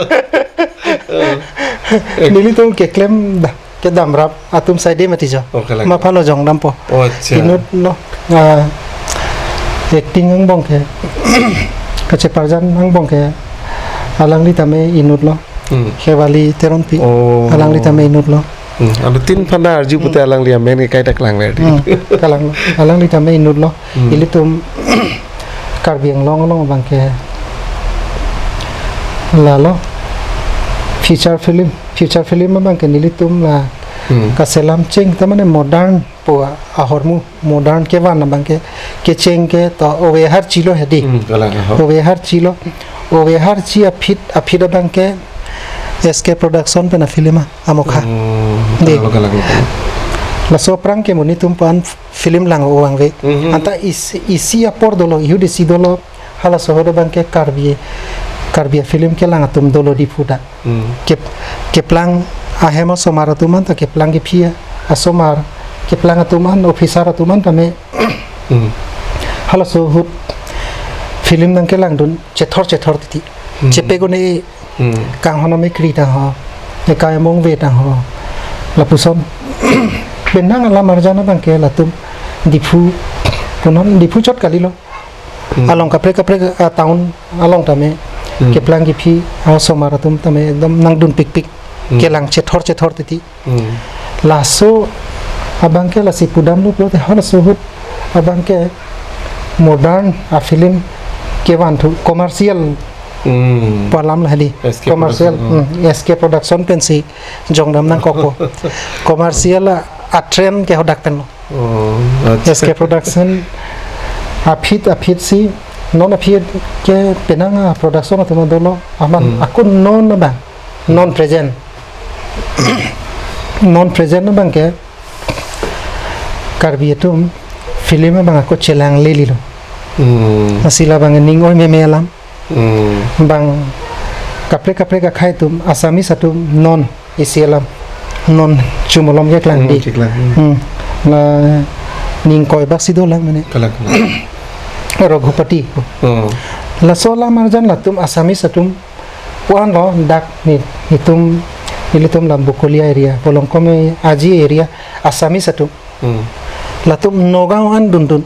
Eh. Nelitum keklem dah, kedam rap atum saide mati jo. Oh, kalang. Maphan lo jong dampo. Oh, acha. Inut lo. Ah, acting angbong ke. Kacheparjan angbong ke. Alangli tame inut lo. Hmm. Khewali Teronpi. Oh. Alangli tame inut lo. Hmm. Anu tin phana arju pute Hmm. alangli amen ke kaita kalang ver di. Hmm. Kalang lo. Alangli tame inut lo. Hmm. Ilitum Karbi Anglong along abang ke lalo feature film, feature film abang ke nelitum la Hmm. kaselam cheng ta mane modern pu ahormu modern kevan abang ke kecheng ke to ove harchi lo hedi. Hmm, kalang, aha. Ove harchi lo. Ove harchi aphit, aphit abang ke S K Production pen a film a, Amokha. Hmm, Dei. kalang, kalang, kalang. Laso aphrang ke monit atum aphan film lang-o vangve. Mhm. Anta isi, isi apor dolo, ihut isi dolo. Halaso ahut abang ke Karbi, Karbi film kelang atum dolo Diphu ta. Hmm. Kep-, keplang ahem asomar atum an ta keplang kephi asomar, keplang atum an, officer atum an tame. Hmm. Halaso ahut film nangkelangdun chethor chethor titi. Hmm. Chepe gune Hmm. kanghon amekri tang ho, ekai among ve tang ho. Lapuson. Penang alam arjan abang ke latum Diphu, punon Diphu chot kali lo. Hmm. Along kaprek kaprek a town along tame Hmm. keplang kephi asomar atum tame ekdom nangdun pikpik. Hmm. Kelang chethor chethor titi. Hmm. Laso abang ke lasi pudam lo pulote halaso ahut abang ke modern a film kevan thu commercial Hmm. pu alam la hedi. S K Commercial, Production, oh. hmm, S K Production pensi jongdam nangkokpo. Commercial a, a trend ke hadak pen lo. Oh, acha. S K Production aphit aphit si non aphit ke penang a production atum dolo aman Hmm. akun non abang non present. Non present abang ke Karbi atum film abang ako chelang leli lo. Hmm. Lasi labang ning oi meme alam. Hmm. Bang kaprek kaprek akhei atum, Assamese atum non isi alam. Non chumolom ke klang Hmm, di. chiklang, hmm. Hmm. La ning koi bak si dolang mane. Kalang, kalang. Raghupati. Hmm. Laso alam arjan latum Assamese atum pu-an lo dak ni, itum, ilitum lam Bokolia area, Bolongkom Aji area, Assamese atum. Hmm. Latum Nagaon an dundun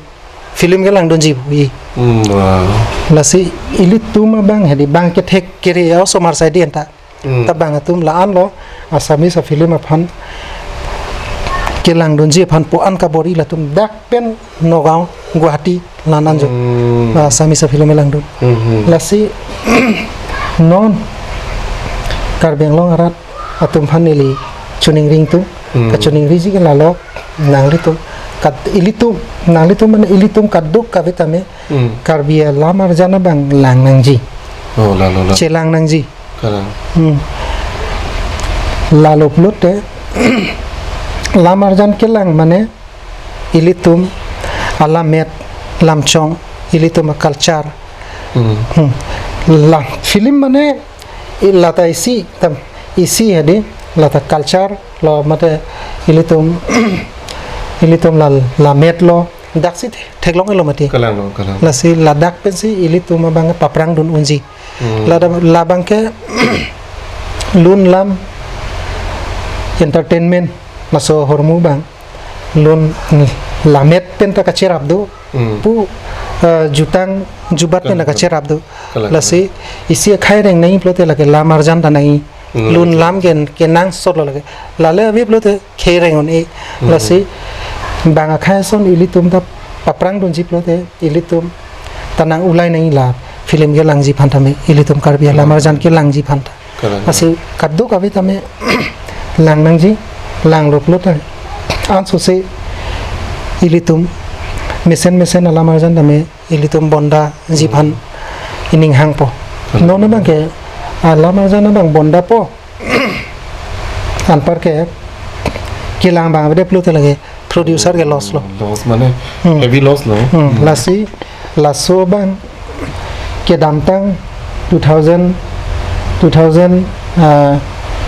film kelangdunji pu i. Hmm, wow. Lasi ilitum abang hedi bang kethek kere asomar saide anta. Hmm. Ta bang atum la-an lo Assamese film aphan kelangdunji aphan pu-an kabor-i latum dak pen Nagaon, Guwahati, la-an an jo. Hmm. La Assamese film kelangdun. Hmm, hmm. Lasi non Karbi Anglong arat atum aphan neli choningri ingtung. Hmm. Kachoningriji ke lalo nanglitum kat ilitum, nanglitum mane ilitum kaduk kave tame Hmm. Karbi alam arjan abang lang nangji. Oh, lalo, lalo. Chelang nangji. Kalang. Hmm. Lalo pulote lam arjan kelang mane ilitum alamet lamchong ilitum culture. Hmm. Hmm. La film mane i lata isi tam isi hedi lata culture lo mate ilitum ilitum la lamet lo daksi the-, theklong elo mati. Kalang lo, kalang. Lasi ladak pensi ilitum abang paprang dun unji. Hmm. Lada labang ke lun lam entertainment laso ahormu abang lun lamet pen ta kacherap do. Hmm. Pu, eh, jutang jubat pen Kalang, kacherap do. Kalang, Lasi kalang. Isi akhai reng nangji pulote lake lam arjan ta nangji. Hmm, Lun betul. lam ke kenangsot lo lake. Lale ave pulote khei reng un-e. Hmm. Lasi bang akhai ason ilitum ta paprang dunji pulote ilitum ta nang-ulai nangji la film kelangji aphan tame ilitum Karbi alam Hmm. arjan kelangji aphan ta. Kalang. Lasi kadokave tame lang nangji, langlo pulote. Ansose ilitum mesen mesen alam arjan tame ilitum bondaji aphan Hmm. ining hangpo. Hmm. Non abang ke alam arjan abang bondapo. Anpar ke kelang abang avedet pulote lake producer ke loss lo. Loss mane Hmm. heavy loss lo. Hmm. Hmm. Lasi laso abang kedamtang two thousand, two thousand, ah,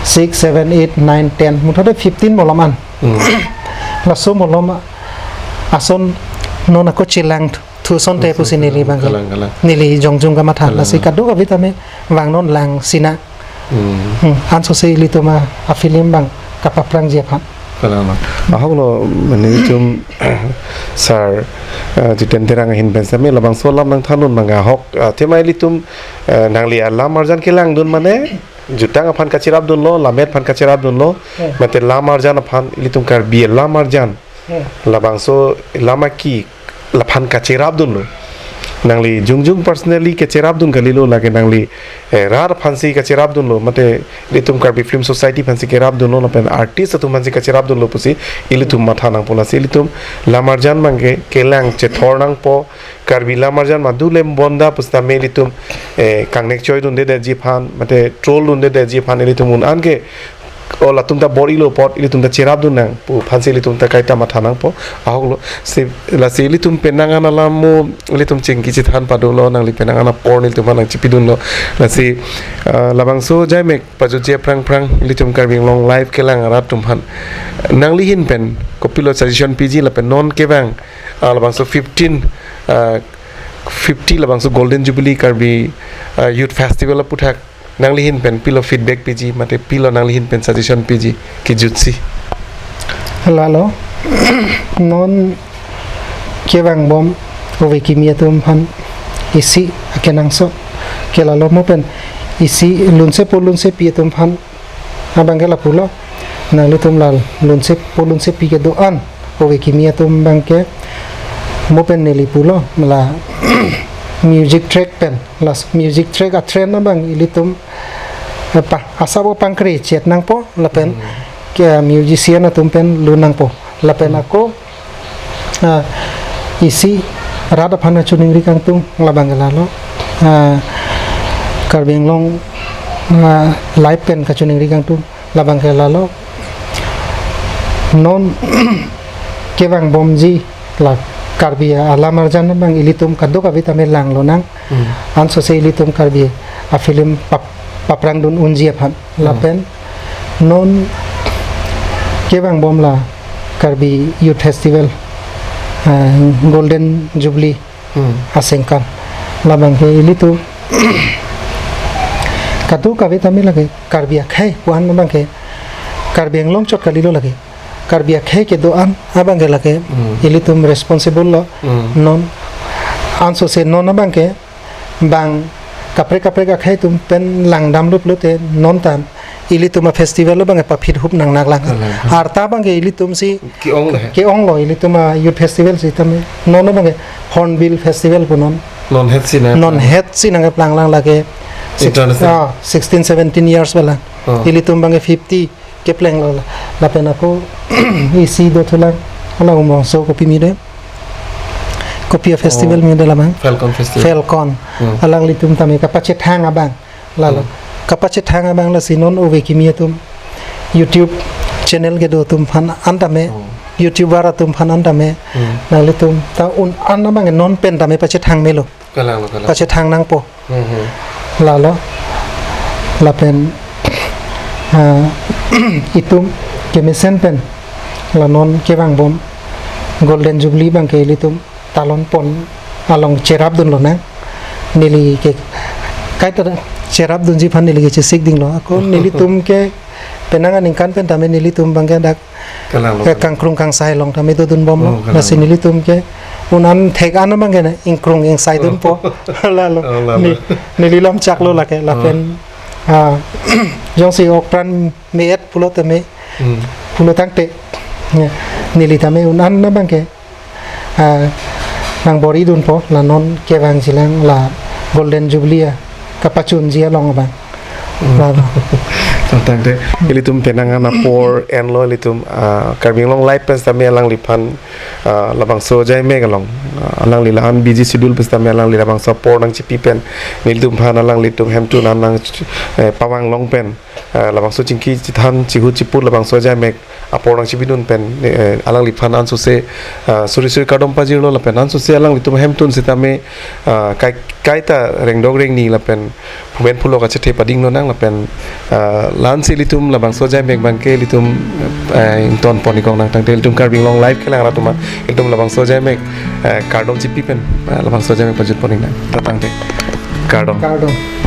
six, seven, eight, nine, ten, muthot fifteen malom an. Hmm. Laso malom ason non ako chelang thu asonte Hmm, pusi hmm, neli hmm, bang ke. kalang, kalang. Neli jongjung kamatha. Kalang, Lasi kalang. kadokave tame vang non lang sina. Hmm. Hmm, ansose ilitum a, a film abang kapaprangji aphan. Kalang, kalang. Ahok lo, mane itum, sir, eh, Jiten Terang ahin pen same labangso alam nangthandun abang ahok, eh, tema ilitum, eh, nangli alam arjan kelangdun mane, jutang aphan kacherapdunlo, lammet aphan kacherapdunlo, Hmm. mate lam arjan aphan, ilitum Karbi lam arjan, Hmm. labangso lam aki, laphan kacherapdunlo. Nangli jongjung personally kacherapdun kalilo lake nangli, eh, rat aphansi kacherapdunlo, mate ilitum Karbi Film Society aphansi kerapdunlo, lapen artist atum aphansi kacherapdunlo pusi ilitum matha nangpo. Lasi ilitum lam arjan abang ke kelang chethor nangpo, Karbi lam arjan madu lem bonda pusitame ilitum, eh, kangnek choi dundedetji aphan, mate troll dundedetji aphan ilitum un-an ke o latum ta bor-ilo apot ilitum ta cherapdun nang pu aphansi ilitum ta kaita matha nangpo. Ahok lo, si, lasi ilitum penang an alam mo ilitum chingki chethan padolo, nangli penang an apor nelitum aphan nangchipidunlo. Lasi, ah, labangso jaimek pajutji aphrang phrang ilitum Karbi Anglong live kelang arat atum aphan nangli ahin pen kopilo suggestion piji lapen non kevang, ah, labangso fifteen, ah, fifty labangso Golden Jubilee Karbi, ah, Youth Festival aphuthak nangli ahin pen pilo feedback piji, mate pilo nangli ahin pen suggestion piji, kejutsi. Lalo, non kevangbom ove kimi atum aphan isi akenangsot ke lalo mo pen isi lunsepo lunsepi atum aphan abang ke lapulo. Nanglitum la lunsepo lunsepi kedo-an ove kimi atum abang ke mo pen neli pulo la music track pen, la music track a-trend abang ilitum, eh, pa, asap o pangkre chet nangpo lapen Hmm. ke musician atum pen lun nangpo lapen ako, ah, isi rat aphan kachiningri kangtung labang ke lalo, ah, Karbi Anglong, ah, live pen kachiningri kangtung labang ke lalo. Non kevangbomji la Karbi alam arjan abang ilitum kadokave tame langlonang. Hmm. Ansose ilitum Karbi a-film pap-, paprangdun unji aphan. Hmm. Lapen non kevangbom la Karbi Youth Festival, ah, Golden Jubilee Hmm. asengkan. Labang ke ilitum kadokave tame lake Karbi akhai pu-an abang ke Karbi Anglong chot kalilo lake. Karbi akhai kedo-an abang ke lake Hmm. ilitum responsible lo. Hmm. Non ansose non abang ke bang kaprek kaprek akhai atum pen langdamlo pulote non ta ilitum a-festival lo abang ke paphit hup nang naklang. Kalang. Arta abang ke ilitum si Ke-ong le. ke-ong lo ilitum a-youth festival sitame non abang ke Hornbill Festival pu non. Non hetsi na. Non hetsi nangkeplanglang lake six-, International. ah, sixteen, seventeen years abang. Oh. Ilitum abang ke fifty keplenglo la. Lapen ako isi dothulang. Ala umrongso kopi mide. Kopi a-festival Oh. mide labang. Falcon Festival. Falcon. Hmm. Alanglitum tame kapachethang abang. Lalo. Hmm. Kapachethang abang lasi non ove kimi atum YouTube channel kedo atum aphan an tame. Oh. YouTuber atum aphan an tame. Hmm. Nanglitum ta un-an abang non pen tame pachethang melo. Kalang lo, kalang. Pachethang nangpo. Hmm, hmm. Lalo, lapen, ah, itum kemesen pen, la non kevangbom Golden Jubilee abang ke ilitum talon pon along cherapdunlonang. Neli ke kaita cherapdunji aphan neli ke chesik dinglo. Ako nelitum ke penang aningkan pen tame nelitum abang ke dak Kalang lo, eh, kalang. kangkrung kangsai along tame dodunbomlo. Oh, kalang. Lasi nelitum ke un-an thek an abang ke na ingkrung ingsaidunpo. Lalo. Oh, lalo. Ne, neli lam chaklo lake, lapen, ah, jongsi okpran me-et pulo tame, Hmm. pulo tangte. Ne, neli tame un-an abang ke, ah, nang bor-idunpo, la non kevang jilang la Golden Jubilee, ah, kapachunji along abang. Hmm. Lalo. Tangte, ilitum penang an apor enlo ilitum, ah, Karbi Anglong Live pen sitame alangliphan, ah, labangso ajaimek along, ah, alangli la-an busy schedule pen sitame alangli labangso apor nangchipi pen, nelitum aphan alanglitum hemtun an nang, eh, pavang long pen, ah, labangso chingki chithan chihu chipur labangso ajaimek apor nangchipidun pen, eh, alangliphan ansose, ah, suri suri kardom pajirlo lapen ansose alanglitum hemtun sitame, ah, kai, kaita rengdok rengni lapen phumen phulok achethe pading lonang lapen, ah, la-ansi ilitum labangso ajaimek abang ke ilitum, eh, ingtonpon ikong nang tangte ilitum Karbi Anglong Live kelang rat atum ilitum labangso ajaimek, eh, kardom chipi pen, ah, labangso ajaimek pajutpon iknang. Ta tangte. Kardom. Kardom.